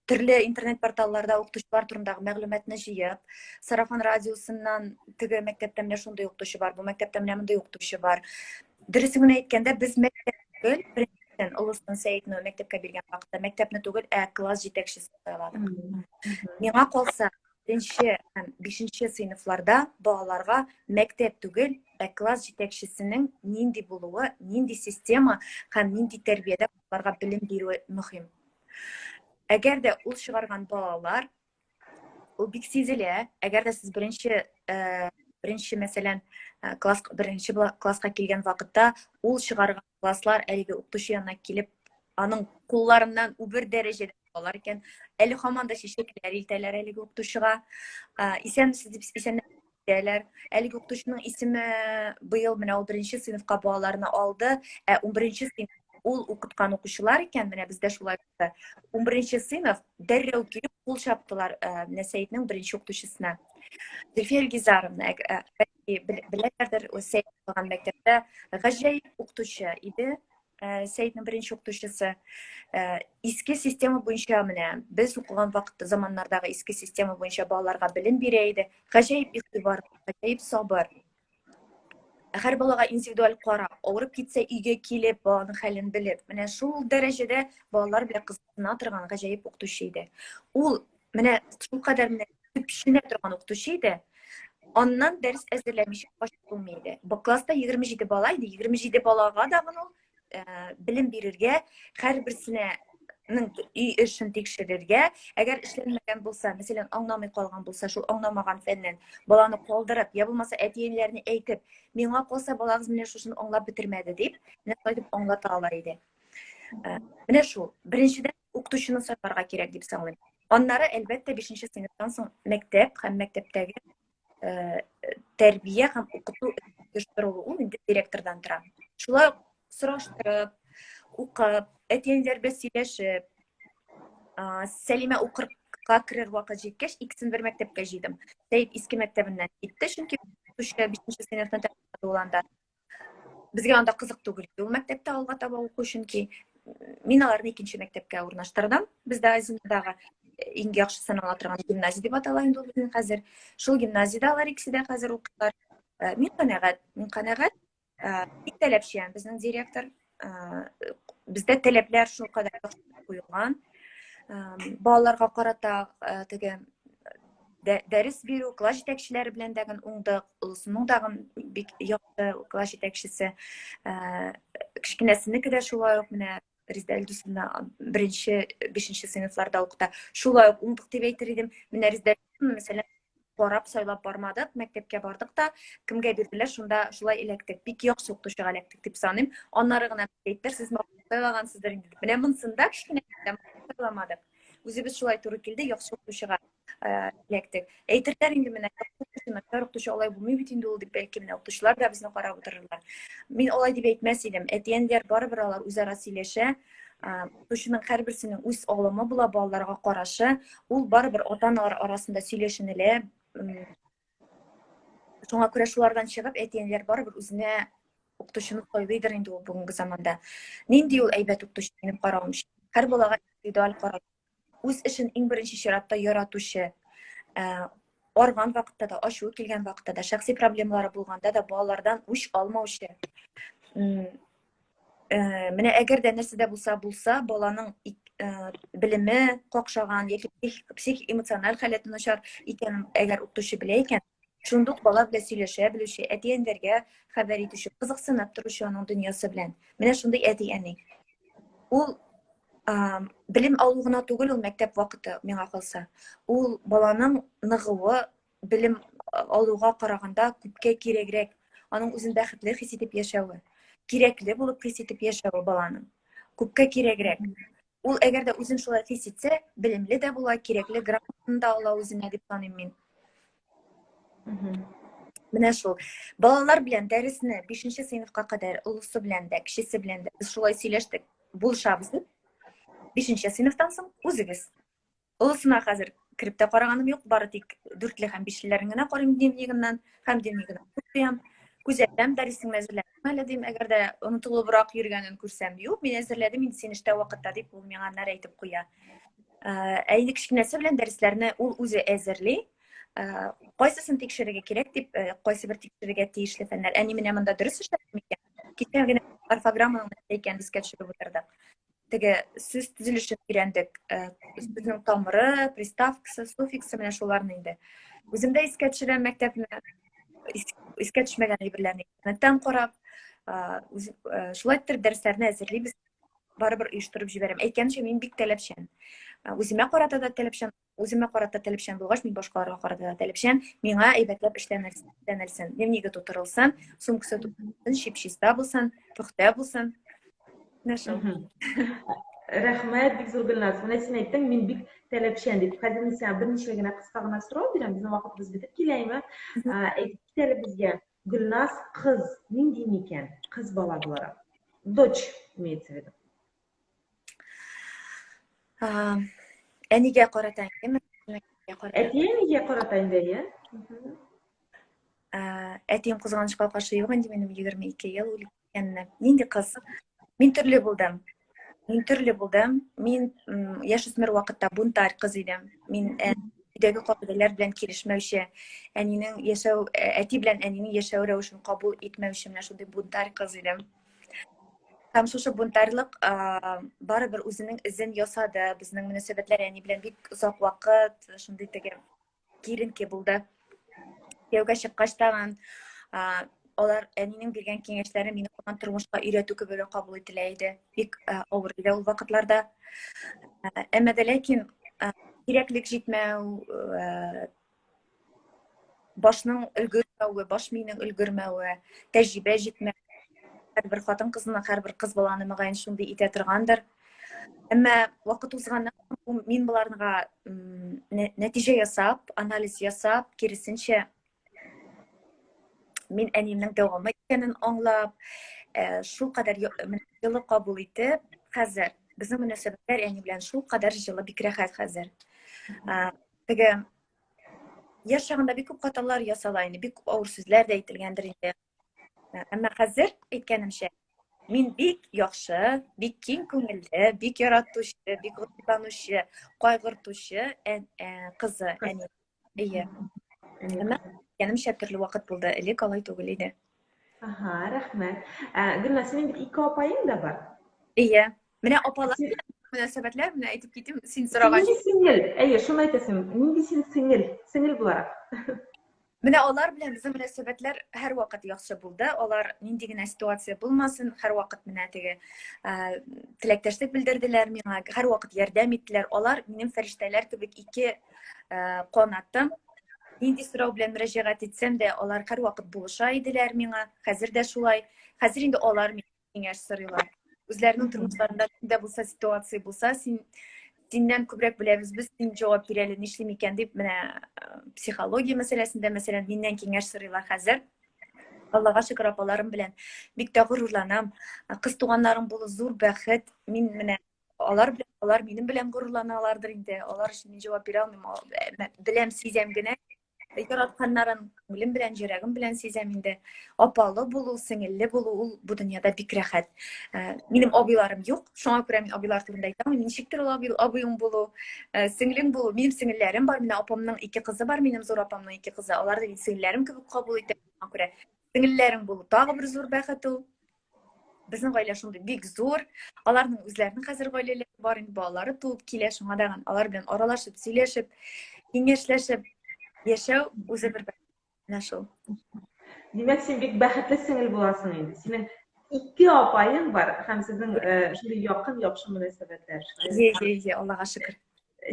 төрле интернет порталларда укытучылар турындагы мәгълүматны җыеп, сарафан радиосыннан теге мәктәптә менә шундый укытучы бар, бу мәктәптә менә мондый укытучы бар. Дөресен генә әйткәндә, без мәктәп түгел, беренчедән, олысын Сәетне мәктәпкә биргән вакытта мәктәпне түгел, ә класс җитәкчесен сайладык. Миңа калса, беренче һәм бишенче сыйныфларда балаларга мәктәп түгел, ә класс җитәкчесенең нинди булуы, нинди система һәм нинди тәрбиядә балаларга белем бирүе мөһим. Әгәр дә ул чыгарган балалар, ул бик сизелә, әгәр дә сез беренче э, беренче мәсәлән, э, класс беренче класска килгән вакытта ул чыгарган класслар әлеге укытучы янына килеп, аның кулларыннан үбер дәрәҗәдә алар икән. Әле һаман да чәчәкләр илтәләр әлеге укытучыга. Исәнмесез дип исәнләшәләр. Әлеге укытучының исеме быел менә ул беренче сыйныфка балаларны алды, ә 11 сыйныф ул укыткан укучылар икән, менә бездә шулай булды. 11 сыйныф дәррәү килеп кул чаптылар менә Сәетнең беренче укытучысына. Зөлфия Илгизаровна, бәлки беләләрдер, ул Сәет укыган мәктәптә гаҗәеп укытучы иде. Сәетнең беренче укытучысы. Иске система буенча менә без укыган вакытта заманнардагы иске система буенча балаларга белем бирә иде. Гаҗәеп игътибар, гаҗәеп сабыр. Һәр балага индивидуаль карап, авырып китсә өйгә килеп, баланың хәлен белеп, менә шул дәрәҗәдә балалар белән кызыксына торган гаҗәеп укытучы иде. Ул менә шул кадәр менә төпченә торган укытучы иде. Аннан дәрес әзерләмичә качып булмый иде. Бу класста 27 бала иде, 27 балага дагын ул белем бирергә, һәрберсенә өй эшен тикшерергә, әгәр эшләнмәгән булса, мәсәлән, аңламый калган булса, шул аңламаган фәннән баланы калдырып, я булмаса әти-әниләрне әйтеп, миңа калса балагыз менә шушыны аңлап бетермәде дип, менә шулай дип аңлата ала иде. Менә шул. Беренчедән укытучыны сайларга кирәк дип саныйм. Аннары, әлбәттә, 5 сыйныфтан соң мәктәп һәм мәктәптәге тәрбия һәм укыту оештырылу ул инде директордан тора. Шулай ук сораштырып, укып, әти-әниләр белән сөйләшеп, Сәлимә укырга керер вакыт җиткәч, икесен бер мәктәпкә җыйдым. Сәет иске мәктәбеннән китте, чөнки укытучы 5 сыйныфтан тәмамлады ул анда. Безгә анда кызык түгел иде ул мәктәптә алга таба уку, чөнки мин аларны икенче мәктәпкә урнаштырдым. Бездә Азинадагы иң яхшы санала торган гимназия дип атала инде ул безнең хәзер. Шул гимназиядә алар икесе дә хәзер укыйлар. Мин канәгать, мин канәгать. Бик таләпчән безнең директор. Бездә таләпләр шулкадәр яхшы куелган. Балаларга карата теге дәрес бирү, класс җитәкчеләре белән дә уңдык, олысының дагын бик яхшы класс җитәкчесе. Кечкенәсенеке дә шулай ук менә Резда Илдусовна беренче, бишенче сыйныфларда укыта. Шулай ук уңдык дип әйтер идем. Менә Резда, мәсәлән, карап, сайлап бармадык, мәктәпкә бардык та, кемгә бирделәр, шунда шулай эләктек. Бик яхшы укытучыга эләктек дип саныйм. Аннары гына әйттеләр, сез сайлагансыздыр инде. Менә монсында кечкенә сайламадык. Үзебез шулай туры килде, яхшы укытучыга эләктек. Әйтерләр инде менә укытучы, начар укытучы алай булмый бит инде ул дип, бәлки менә укытучылар да безне карап утырырлар. Мин алай дип әйтмәс идем. Әти-әниләр барыбер алар үзара сөйләшә. Укытучының һәрберсенең үз алымы була, балаларга карашы. Ул барыбер ата-аналар арасында сөйләшенелә. Шуңа күрә шулардан чыгып, әти-әниләр барыбер үзенә укытучыны сайлыйдыр инде ул бүгенге заманда. Нинди ул әйбәт укытучы минем каравымча? Һәр балага индивидуаль карау. Үз эшен иң беренче чиратта яратучы, арган вакытта да, ачуы килгән вакытта да, шәхси проблемалары булганда да балалардан үч алмаучы. Менә әгәр дә нәрсә дә булса булса, баланың белеме какшаган яки психик эмоциональ халәте начар икәнен әгәр укытучы белә икән, шундук бала белән сөйләшә белүче, әти-әниләргә хәбәр итүче, кызыксынып торучы аның дөньясы белән. Менә шундый әти-әни. Ул белем алу гына түгел ул мәктәп вакыты миңа калса. Ул баланың ныгуы белем алуга караганда күпкә кирәгрәк. Аның үзен бәхетле хис итеп яшәве, кирәкле булып хис итеп яшәве баланың күпкә кирәгрәк. Ул әгәр дә үзен шулай хис итсә, белемле дә була, кирәкле грамотаны да ала үзенә дип саныйм мин. Менә шул. Балалар белән дәресне 5 сыйныфка кадәр олысы белән дә, кечесе белән дә без шулай сөйләштек. Булышабыз дип. 5 сыйныфтан соң үзегез. Олысына хәзер кереп тә караганым юк, бары тик дүртле һәм бишлеләрен генә карыйм дневнигыннан һәм дневнигына куям. Күзәтәм, дәресеңне әзерләдеңме әле дим, әгәр дә онытылыбрак йөргәнен күрсәм, юк, мин әзерләдем инде син эштә вакытта дип ул миңа аннары әйтеп куя. Ә инде кечкенәсе белән дәресләрне ул үзе әзерли. Кайсысын тикшерергә кирәк дип, кайсы бер тикшерергә тиешле фәннәр. Әни менә монда дөрес эшләдем микән? Кичә генә орфограмманың нәрсә икәнен искә төшереп утырдык. Теге сүз төзелешен өйрәндек. Сүзнең тамыры, приставкасы, суффиксы менә шуларны инде. Үзем дә искә төшерәм мәктәпне. Искә төшмәгән әйберләрне интернеттан карап, шулай итеп дәресләрне әзерлибез. Барыбер оештырып җибәрәм. Әйткәнчә, мин бик таләпчән. Үземә карата да таләпчән, үземә карата таләпчән булгач, мин башкаларга карата да таләпчән. Миңа әйбәтләп эшләнелсен, дневнигы тутырылсын, сумкасы тутырылсын, чип-чиста булсын, пөхтә булсын. Менә шул. Рәхмәт, бик зур Гөлназ. Менә син әйттең, мин бик таләпчән дип. Хәзер мин сиңа берничә генә кыска гына сорау бирәм. Безнең вакытыбыз бетеп килә, әйме? Әйтеп кит әле безгә, Гөлназ кыз нинди микән? Кыз бала буларак. Дочь имеется в виду. Әнигә карата инде. Әти-әнигә карата инде, әйе. Әтием кызганычка каршы юк инде минем 22 ел үлеп киткәненә. Нинди кыз? Мин төрле булдым. Мин төрле булдым. Мин яшүсмер вакытта бунтарь кыз идем. Мин өйдәге кагыйдәләр белән килешмәүче, әнинең яшәү, әти белән әнинең яшәү рәвешен кабул итмәүче менә шундый бунтарь кыз идем. Һәм шушы бунтарьлык барыбер үзенең эзен ясады. Безнең мөнәсәбәтләр әни белән бик озак вакыт шундый теге киеренке булды. Кияүгә чыккач тагын Алар әнинең биргән киңәшләре мине калган тормышка өйрәтү кебек кабул ителә иде. Бик авыр иде ул вакытларда. Әмма дә ләкин кирәклек җитмәү, башның өлгермәве, баш миенең өлгермәве, тәҗрибә җитмәү һәрбер хатын-кызны, һәрбер кыз баланы мөгаен шундый итә торгандыр. Әмма вакыт узганнан соң мин боларга нәтиҗә ясап, анализ ясап, киресенчә, мин әниемнең дәвамы икәнен аңлап, э, шул кадәр җылы кабул итеп, хәзер безнең мөнәсәбәтләр әни белән шул кадәр җылы, бик рәхәт хәзер. Э, теге яшь чагында бик күп хаталар ясала инде, бик күп авыр сүзләр дә әйтелгәндер инде. Э, әмма хәзер әйткәнемчә, мин бик яхшы, бик киң күңелле, бик яратучы, бик горурланучы, кайгыртучы кызы әни. Әйе. Әмма әйткәнемчә төрле вакыт булды. Элек алай түгел иде. Ага, рәхмәт. Ә, Гөлназ, синең бит ике апаең да бар. Әйе. Менә апалар белән мөнәсәбәтләр, менә әйтеп китим, син сорагач. Нинди сеңел? Әйе, шуны әйтәсем. Нинди син сеңел? Сеңел буларак. Менә алар белән безнең мөнәсәбәтләр һәрвакыт яхшы булды. Алар нинди генә ситуация булмасын, һәрвакыт менә теге ә, теләктәшлек белдерделәр миңа, һәрвакыт ярдәм иттеләр. Алар минем фәрештәләр кебек ике ә, канатым. Нинди сорау белән мөрәҗәгать итсәм дә, алар һәрвакыт булыша иделәр миңа. Хәзер дә шулай. Хәзер инде алар киңәш сорыйлар. Үзләренең тормышларында дә булса ситуация булса, син синнән күбрәк беләбез без, син җавап бир әле, нишлим икән дип, менә э, психология мәсьәләсендә, мәсәлән, миннән киңәш сорыйлар хәзер. Аллага шөкер, апаларым белән бик тә горурланам. Кыз туганнарым булу зур бәхет. Мин менә алар белән, алар минем белән горурланалардыр инде. Алар өчен мин җавап бирә алмыйм. Э, беләм, сизәм генә. Яратканнарын күңелем белән, йөрәгем белән сизәм инде. Апалы булу, сеңелле булу ул бу дөньяда бик рәхәт. Э, минем абыйларым юк, шуңа күрә мин абыйлар турында әйтә алмыйм. Ничектер ул абый, абыең булу, э, сеңлең булу. Минем сеңелләрем бар, менә апамның ике кызы бар, минем зур апамның ике кызы. Алар да минем сеңелләрем кебек кабул итә. Шуңа күрә сеңелләрең булу тагы бер зур бәхет ул. Безнең гаилә шундый бик зур. Аларның үзләренең хәзер гаиләләре бар, инде балалары туып килә, шуңа да алар белән аралашып, сөйләшеп, киңәшләшеп яшәү үзе бер бәхет. Менә шул. Димәк, син бик бәхетле сеңел буласың инде. Синең ике апаең бар һәм сезнең э, шундый якын, яхшы мөнәсәбәтләр. Е, е, е, Аллага шөкер.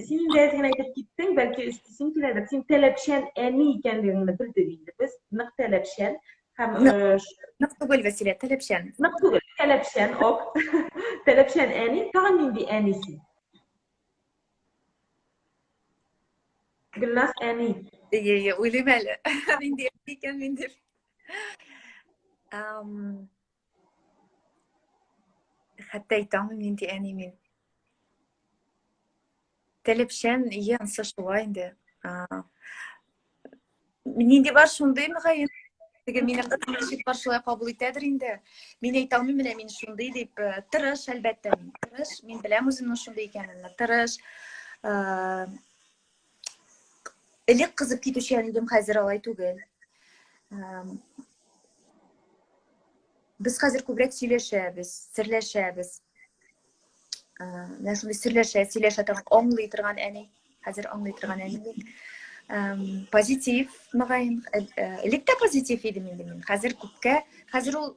Син инде әз генә әйтеп киттең, бәлки өстисең киләдер. Син таләпчән әни икәнлегеңне белдек инде без. Нык таләпчән һәм нык, э, нык түгел, Вәсилә, таләпчән. Нык түгел, таләпчән, ок. Таләпчән әни, тагын нинди әни син? Гөлназ әни. Ие, ие, уйлыйм әле. Нинди әни икән мин дип. Хәтта әйтә алмыйм нинди әни мин. Таләпчән, ие, ансы шулай инде. Нинди бар шундый мөгаен. Теге мине кызым ничек бар шулай кабул итәдер инде. Мин әйтә алмыйм менә мин шундый дип. Э, тырыш, әлбәттә, мин тырыш. Мин беләм үземнең шундый икәнемне. Тырыш. Э, элек кызып китүчән идем, хәзер алай түгел. Без хәзер күбрәк сөйләшәбез, серләшәбез. Менә шундый серләшә, сөйләшә торган, аңлый торган әни. Хәзер аңлый торган әни мин. Позитив, мөгаен. Э, элек тә позитив идем инде мин. Хәзер күпкә, хәзер ул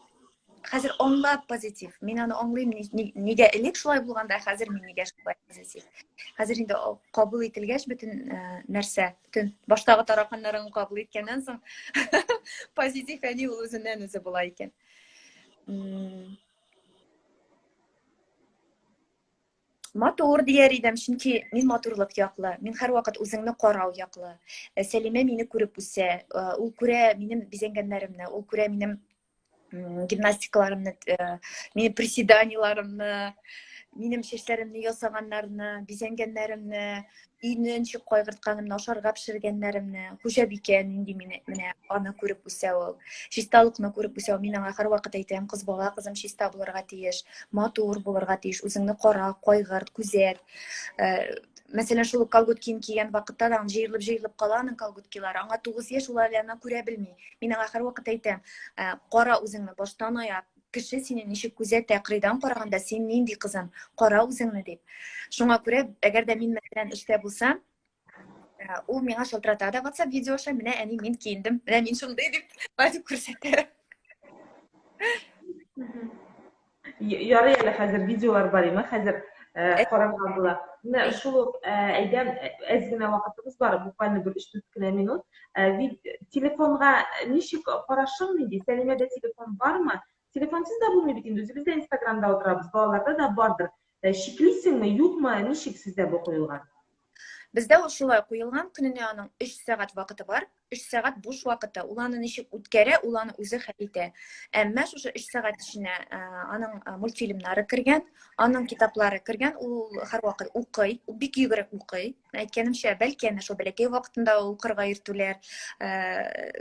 хәзер аңлап позитив. Мин аны аңлыйм, нигә элек шулай булганда, хәзер мин нигә шулай позитив. Хәзер инде кабул ителгәч бөтен э, нәрсә, бөтен баштагы тараканнарын кабул иткәннән соң позитив әни ул үзеннән үзе була икән. Матур дияр идем, чөнки мин матурлык яклы. Мин һәрвакыт үзеңне карау яклы. Э, Сәлимә мине күреп үсә. Э, ул күрә минем бизәнгәннәремне, ул күрә минем гимнастикаларымны, э, минем приседаниеларымны, минем чәчләремне ясаганнарны, бизәнгәннәремне, өйне ничек кайгыртканымны, ашарга пешергәннәремне, хуҗабикә нинди мине, менә аны күреп үсә ул. Чисталыкны күреп үсә ул. Мин аңа һәрвакыт әйтәм, кыз бала, кызым чиста булырга тиеш, матур булырга тиеш, үзеңне кара, кайгырт, күзәт. Э, мәсәлән, шул ук колготкиен кигән вакытта да җыерылып-җыерылып кала аның колготкилары. Аңа 9 яшь, ул әле аны күрә белми. Мин аңа һәрвакыт әйтәм, «Э, кара үзеңне баштан аяк, кеше сине ничек күзәтә, кырыйдан караганда син нинди кызым, кара үзеңне дип. Шуңа күрә, әгәр дә мин мәсәлән эштә булсам, э, ул миңа шалтырата да WhatsApp видео аша, менә әни мин киендем, менә мин шундый дип, дип күрсәтә. Ярый әле хәзер видеолар бар име, хәзер э, карарга була. Менә шул ук э, әйдә әз генә вакытыбыз бар, буквально бер 3-4 кенә минут. Э, телефонга ничек карашың нинди? Сәлимәдә телефон бармы? Телефонсыз да булмый бит инде, үзебез дә Инстаграмда утырабыз, балаларда да бардыр. Чиклисеңме, юкмы, ничек сездә бу куелган? Бездә ул шулай куелган, көненә аның 3 сәгать вакыты бар. 3 сәгать буш вакыты. Ул аны ничек үткәрә, ул аны үзе хәл итә. Әмма шушы 3 сәгать эченә аның мультфильмнары кергән, аның китаплары кергән, ул һәрвакыт укый, ул бик йөгерек укый. Әйткәнемчә, бәлки әнә шул бәләкәй вакытында ул укырга йөртүләр,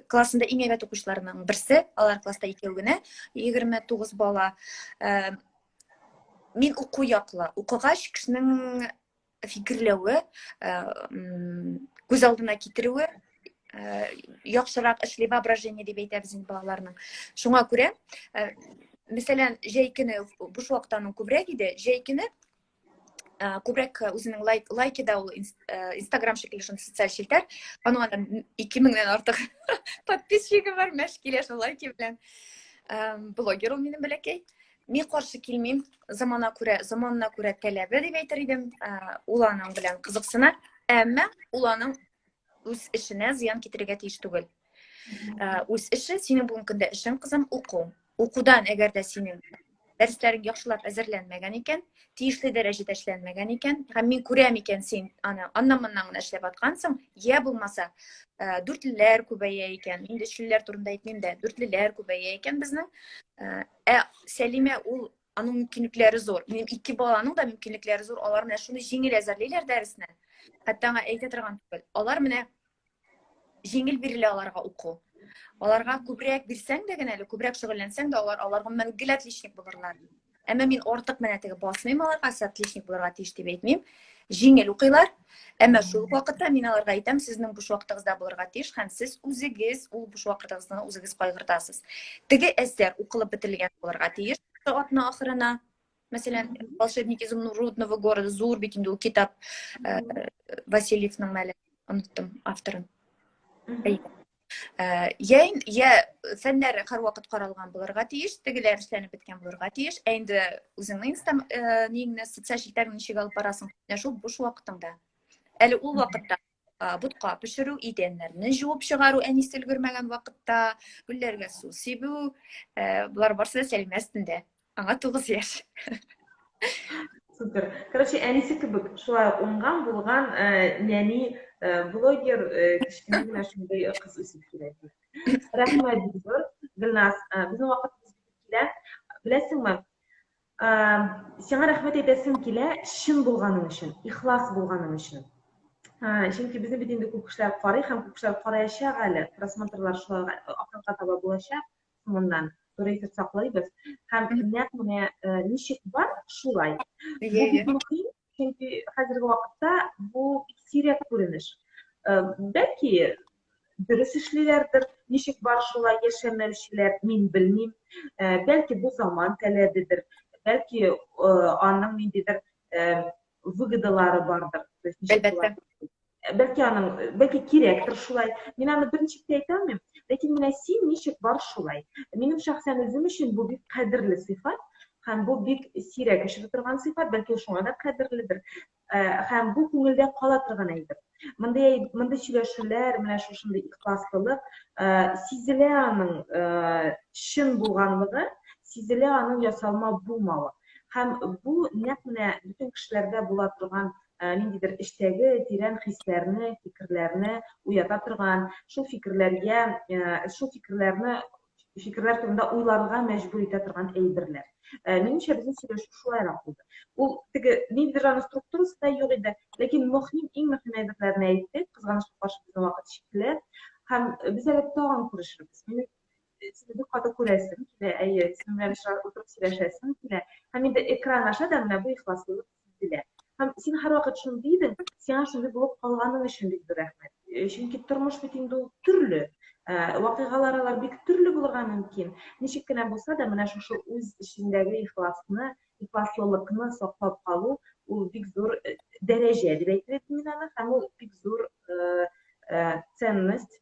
классында иң әйбәт укучыларның берсе, алар класста икәү генә, 29 бала. Мин уку яклы. Укыгач, кешенең фикерләве, күз алдына китерүе яхшырак эшли, воображение дип әйтәбез инде балаларның. Шуңа күрә, мәсәлән, җәй көне буш вакыт аның күбрәк иде. Җәй көне күбрәк үзенең лайк, лайки да ул Инстаграм шикелле шундый социаль челтәр. Аның анда 2000-нән артык подписчигы бар, мәш килә шул лайки белән. Блогер ул минем бәләкәй. Мин каршы килмим, замана күрә, заманына күрә таләбе дип әйтер идем. Ул аның белән кызыксына, әмма ул аның үз эшенә зыян китерергә тиеш түгел. Үз эше, синең бүгенге көндә эшең, кызым, уку. Укудан әгәр дә синең дәресләрең яхшылап әзерләнмәгән икән, тиешле дәрәҗәдә эшләнмәгән икән, һәм мин күрәм икән, син аны аннан-моннан гына эшләп аткансың, я булмаса, дүртлеләр күбәя икән, инде өчлеләр турында әйтмим дә, дүртлеләр күбәя икән безнең, Ә Сәлимә ул аның мөмкинлекләре зур. Минем ике баланың да мөмкинлекләре зур. Алар менә шуны җиңел әзерлиләр дәресне. Хәтта аңа әйтә торган түгел. Алар менә җиңел бирелә аларга уку. Аларга күбрәк бирсәң дә генә әле, күбрәк шөгыльләнсәң дә, алар алар гомумән гел отличник булырлар. Әмма мин артык менә теге басмыйм аларга, сез отличник булырга тиеш дип әйтмим. Җиңел укыйлар. Әмма шул ук вакытта мин аларга әйтәм, сезнең буш вакытыгыз да булырга тиеш һәм сез үзегез ул буш вакытыгызны үзегез кайгыртасыз. Теге әсәр укылып бетерелгән булырга тиеш атна ахырына. Мәсәлән, Волшебник изумрудного города зур бит инде ул китап. Э, Васильевның әле оныттым авторын. Әйе. Э, я я фәннәр һәрвакыт каралган булырга тиеш, тегеләр эшләнеп беткән булырга тиеш. Ә инде үзеңнең инста э, ниңне, социаль челтәреңне ничек алып барасың? Менә шул буш вакытыңда. Әле ул вакытта ботка пешерү, идәннәрне жуып чыгару әнисе өлгермәгән вакытта, гөлләргә су сибү, э, болар барысы да Сәлимә өстендә. Аңа 9 яшь. Супер. Короче, әнисе кебек шулай ук уңган, булган э, нәни э, блогер, э, кечкенә генә шундый кыз үсеп килә. Рәхмәт бик зур, Гөлназ. Безнең вакытыбыз бетеп килә. Беләсеңме, сиңа рәхмәт әйтәсем килә чын булганың өчен, ихлас булганың өчен. Чөнки безне бит инде күп кешеләр карый һәм күп кешеләр караячак әле. Просмотрлар шулай акырынга таба булачак. Соңыннан туры итеп саклыйбыз. Һәм нәкъ менә э, ничек бар, шулай. Бу бик мөһим, чөнки хәзерге вакытта бу бик сирәк күренеш. Э, бәлки дөрес эшлиләрдер, ничек бар шулай яшәмәүчеләр, мин белмим. Э, бәлки бу заман таләбедер, бәлки аның ниндидер выгодалары бардыр. Әлбәттә. Бәлки аның, бәлки кирәктер шулай. Мин аны берничек тә әйтә алмыйм. Ләкин менә син ничек бар шулай. Минем шәхсән үзем өчен бу бик кадерле сыйфат һәм бу бик сирәк очрый торган сыйфат, бәлки шуңа да кадерледер. Э, һәм бу күңелдә кала торган әйбер. Мондый мондый сөйләшүләр, менә шушындый ихласлылык, э, сизелә аның э, чын булганлыгы, сизелә аның ясалма булмавы. Һәм бу нәкъ менә бөтен кешеләрдә була торган Э, ниндидер эчтәге тирән хисләрне, фикерләрне уята торган, шул фикерләргә, э, шул фикерләрне фикерләр турында уйларга мәҗбүр итә торган әйберләр. Э, минемчә, безнең сөйләшү шулайрак булды. Ул теге ниндидер аның структурасы да юк иде, ләкин мөһим, иң мөһим әйберләрне әйттек. Кызганычка каршы, безнең вакыт чикле. Һәм без әле тагын күрешербез. Минем сине бик каты күрәсем килә, әйе, синең белән утырып сөйләшәсем килә. Һәм инде экран аша да менә бу ихласлылык сизелә. Һәм син һәрвакыт шундый идең, сиңа шундый булып калганың өчен бик зур рәхмәт. Э, чөнки тормыш бит инде ул төрле. Э, вакыйгалар алар бик төрле булырга мөмкин. Ничек кенә булса да, менә шушы үз эчендәге ихласны, ихласлылыкны саклап калу ул бик зур э, дәрәҗә дип әйтер идем мин аны, һәм ул бик зур ценность.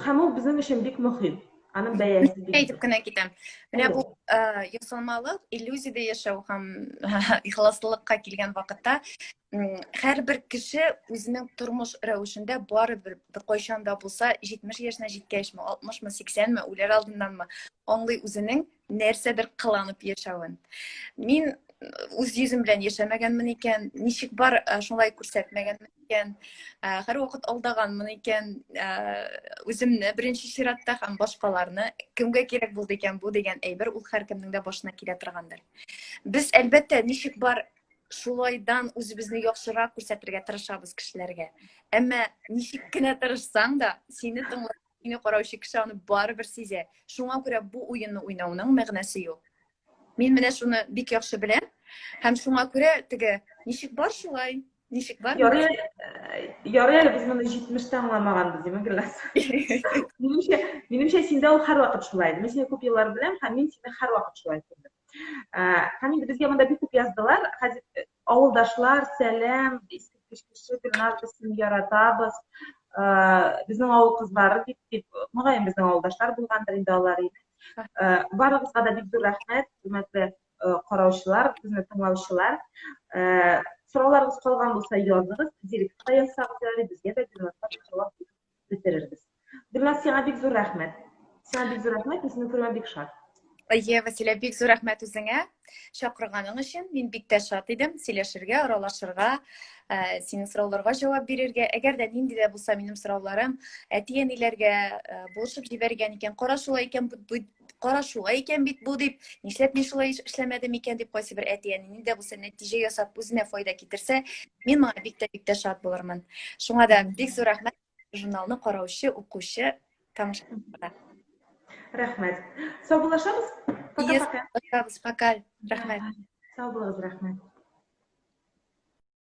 Һәм ул безнең өчен бик мөһим. Аның бәясе бик Әйтеп кенә китәм. Менә бу ясалмалык, иллюзиядә яшәү һәм ихласлылыкка килгән вакытта һәрбер кеше үзенең тормыш рәвешендә барыбер беркайчан да булса 70 яшенә җиткәчме, 60мы, 80ме, үләр алдыннанмы аңлый үзенең нәрсәдер кыланып яшәвен. Мин үз йөзем белән яшәмәгәнмен икән, ничек бар, шулай күрсәтмәгәнмен икән, һәрвакыт алдаганмын икән, үземне беренче чиратта һәм башкаларны кемгә кирәк булды икән бу дигән әйбер ул һәркемнең дә башына килә торгандыр. Без әлбәттә ничек бар шулайдан үзебезне яхшырак күрсәтергә тырышабыз кешеләргә. Әмма ничек кенә тырышсаң да, сине тыңлап, сине караучы кеше аны барыбер сизә. Шуңа күрә бу уенны уйнауның мәгънәсе юк. Мин менә шуны бик яхшы беләм. Һәм шуңа күрә теге ничек бар шулай, ничек бар? Ярый, ярый әле без моны 70-тә аңламаганбыз, димә Гөлназ. Минемчә, минемчә синдә ул һәрвакыт шулай. Мин сине күп еллар беләм һәм мин сине һәрвакыт шулай күрдем. Һәм инде безгә монда бик күп яздылар. Хәзер авылдашлар, сәлам, искиткеч кеше, Гөлназ, без сине яратабыз. Безнең авыл кызлары дип, дип, мөгаен безнең авылдашлар булгандыр инде алар инде. Барыгызга да бик зур рәхмәт, хөрмәтле караучылар, безне тыңлаучылар. Сорауларыгыз калган булса, языгыз, директка язсагыз ярый, безгә дә Гөлназга җавап биреп бетерербез. Гөлназ, сиңа бик зур рәхмәт. Сиңа бик зур рәхмәт, мин сине күрүемә бик шат. Әйе, Василә, бик зур рәхмәт үзеңә чакырганың өчен. Мин бик тә шат идем сөйләшергә, аралашырга, синең сорауларга җавап бирергә. Әгәр дә нинди дә булса минем сорауларым әти-әниләргә булышып җибәргән икән, кара шулай икән, кара шулай икән бит бу дип, нишләп мин шулай эшләмәдем икән дип кайсы бер әти-әни нинди дә булса нәтиҗә ясап үзенә файда китерсә, мин моңа бик тә бик тә шат булырмын. Шуңа да бик зур рәхмәт журналны караучы, укучы, тамашачыларга. Рәхмәт. Саубуллашабыз? Пока-пока. Пока. Рәхмәт. Сау булыгыз, рәхмәт.